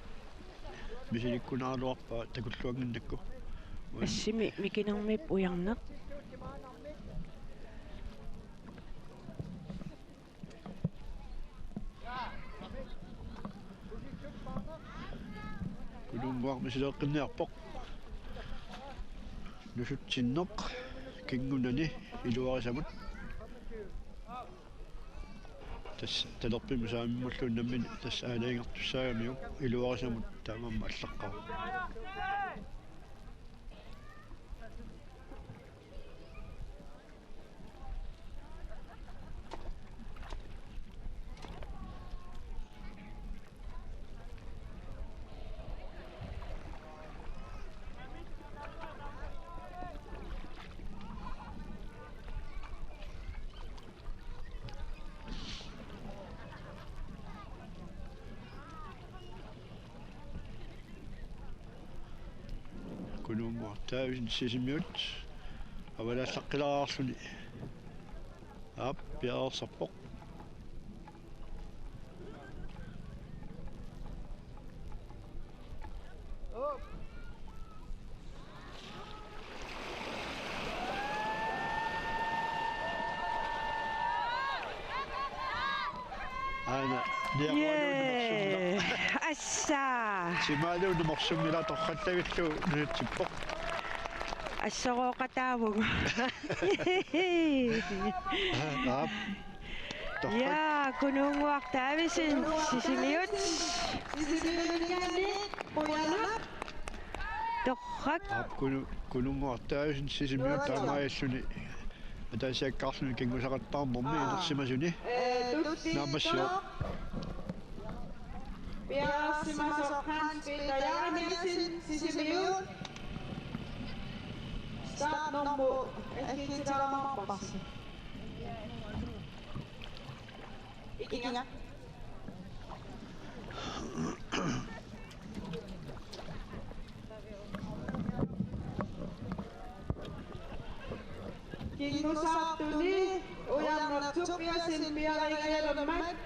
misilikkunaraluarpaa takulluannginnakku. Assimi mikinermiippoq Ujarneq. Kununnguaq misileeqqinniarpoq. Nusutsinneq kingornani iluarisamut. Tassa talerpimmut saamimmulluunniit nammineq tassa aalajangertussaagamiuk iluarisamut taamaammat allaqqavoq. Kununnguaq Davidsen Sisimiut avalaallaqqilaareerluni. Aap, piareersarpoq. Aana, niarualuunniit morsummila. Jee. Assa. Timaaluunniit morsummila torrallavillugu nuutsippoq. Assorooqataavugut. Aap. Torrak. Ja, Kununnguaq Davidsen, Sisimiut. Torrak. Aap, Kunu-, Kununnguaq Davidsen, Sisimiut taamaalilluni. Ataasiakkaarluni kingusaqattaarnermi inersimasuni. Naammassivoq. Piareersimasoq Hans Peter Jeremiassen, Sisimiut. Startnummer assigiinngilara. Ikinnga. Kingusartuni Ujarneq Tobiassen piareeriarmat.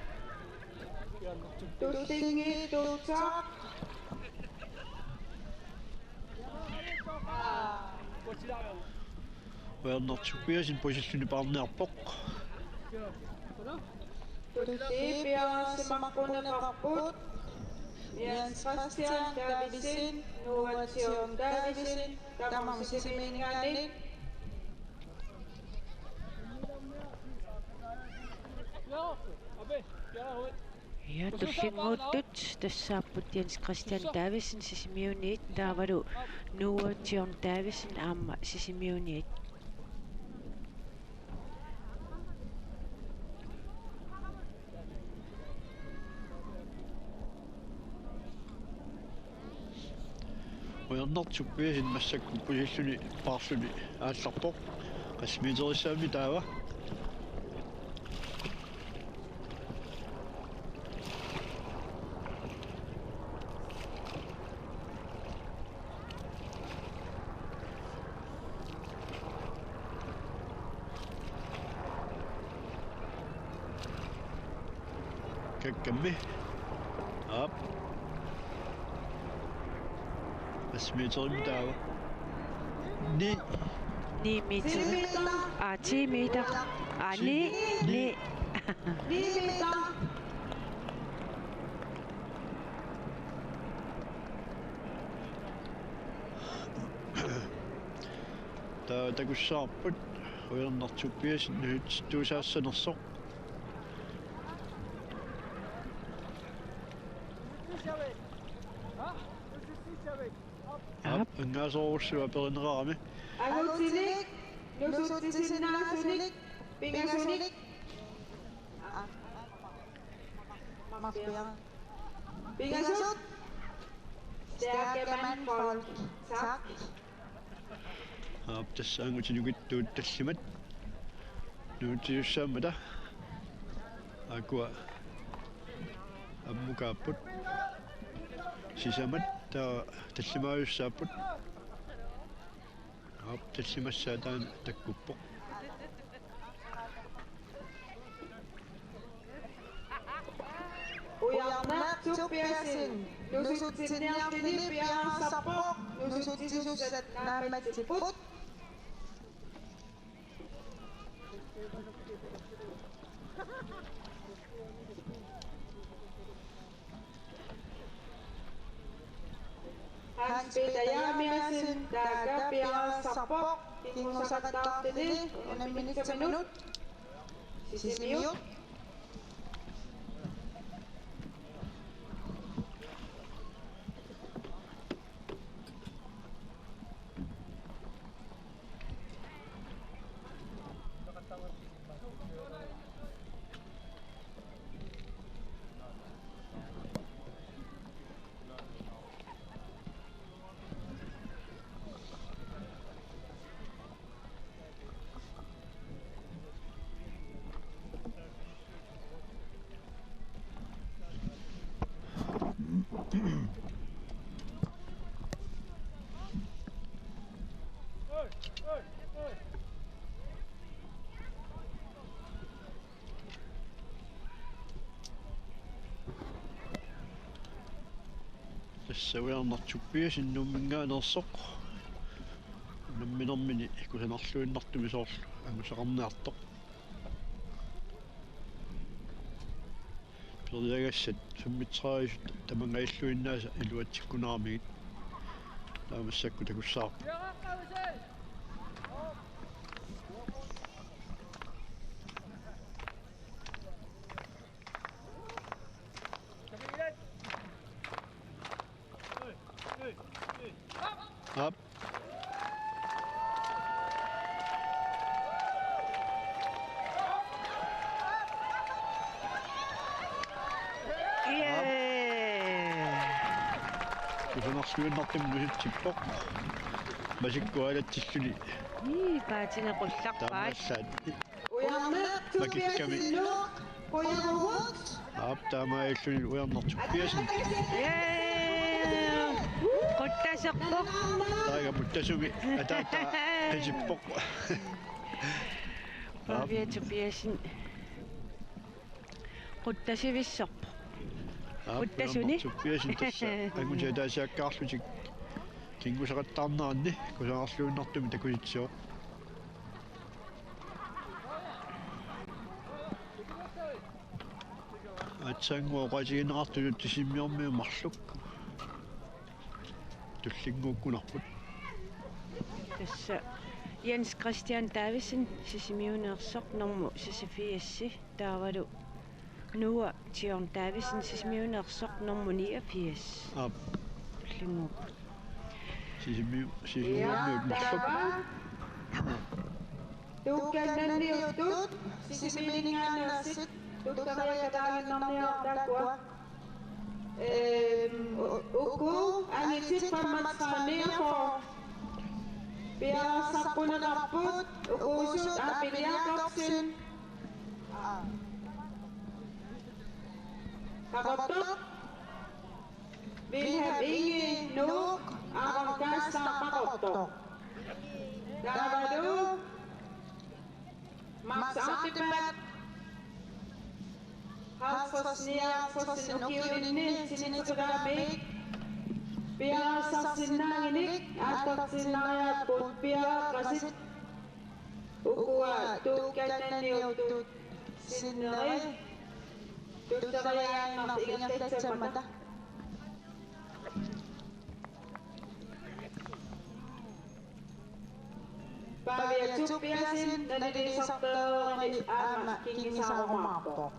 Tullinnguuttoq. Ujarneq Tobiassen pusilluni paarniarpoq. Tulliit piareersimaqqunneqarput. Jens Christian Davidsen, Noah Theon Davidsen, tamarmik Sisimiuninngaanniit. Ja, tullinnguuttut tassaapput Jens Christian Davidsen Sisimiuniit, taavalu Noah John Davidsen aamma Sisimiuniit. Ujarneq Tobiassen massakkut pusilluni paarluni aallarpoq. Qassit meterissaammi taava? Kakkammi. Aap. Qassit meterimmi taava? Ni. Ni meter. Ti meter. Aa, ti meter. Aa, ni, ni. Ni meter. Taava takussavarput Ujarneq Tobiassen nuutsittuusaassanersoq. Aap. Aap, angaasorujussuaq aperineqarami. Angutinik, nusutsisinnaasunik, pingasunik. Pingasut. Stærke mandfolk. Tak. Aap, tassa angutinukuttut tallimat nuutsisussaammata. Aakkua ammukaapput. Sisamat taava tallimaajussaapput. Aap, tallimassaa taanna takkuppoq. Ujarneq Tobiassen nusutsinniarfini piareersarpoq, nusutsisussat naammatsipput. Hans Peter Jeremiassen, taakku piareersarpoq, kinguseqattaartuni, unamminissaminut, Sisimiut. Tassa Ujarnartup Tobiassen Nuumminngaanneersoq. Unamminermini kusanarluinnartumik soorlu angusaqarniartoq. Periagassat femogtredive tamangajalluinnaasa iluatsikkunaramigit. Taava massakkut takussavarput. Aap. Ee. Kusanarluinnartumik nuutsippoq. Masikkut aalatsilluni. Ii, paatini qullarpaat. Taamaallaat. Ujarneq Tobiassen, qujavugut. Aap, taamaalilluni Ujarneq Tobiassen. Ee. Quttaserpoq. Taava quttasumi ataata qisippoq. Aap. Pavia Tobiassen. Quttasivissorpoq. Aap, quttasuni. Ujarneq Tobiassen tassa angutit ataasiakkaarlutik kinguseqattaarneranni kusanarluinnartumik takusitsivoq. Aatsaannguaq oqaatigineqartutut Sisimiormiut marluk tullinnguukkunarput. Tassa Jens Christian Davidsen, Sisimiuneersoq, normu seksogfirs, taavalu Noah John Davidsen, Sisimiuneersoq, normu niogfirs. Aap. Tullinnguupput. Sisimiu-, Sisimiormiut marluk. Tuukkannanniuttut, Sisimiuninngaanneersut, tuttariakataaginnarniartaakkua. Ehm, u-, uku, angitit femogtredive niogfyrre. Piareersarneqarput, ukuusut, Abel Jakobsen. Qaqortoq. Wilhelm Inge, Nuuk, Aaron Geisler, Qaqortoq. Taavalu Max Artibat, halvtreds nioghalvtreds ukiulinni sinitsukaamik, piareersarsinnaaginik aallartiinnariarput piareeqqasit. Ukua tuukkannanniuttut sinneri tuttariaannartut ingerlatsammata. Pavia Tobiassen naliliisartalereerani aamma kinngusaarumaarpoq.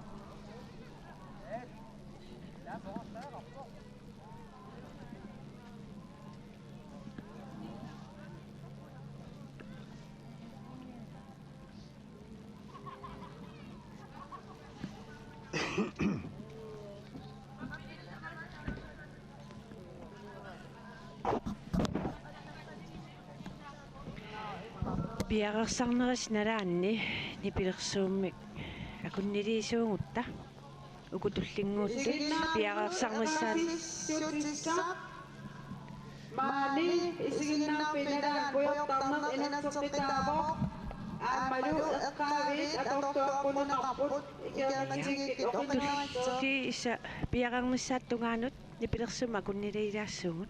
Piareersarnerisa nalaanni nipilersuummik akunniliisuugutta. Uku tullinnguuttut piareersarnissaat. Maani isiginnaarfik nalaani pujortarneq inatseqqitaavoq. Aammalu eqqaaviit atortuaqquneqarput, ikiornatigikkit oqinnerissooq. Tulliisa piareernissaata tungaanut nipilersuummik akunniliilaassuugut.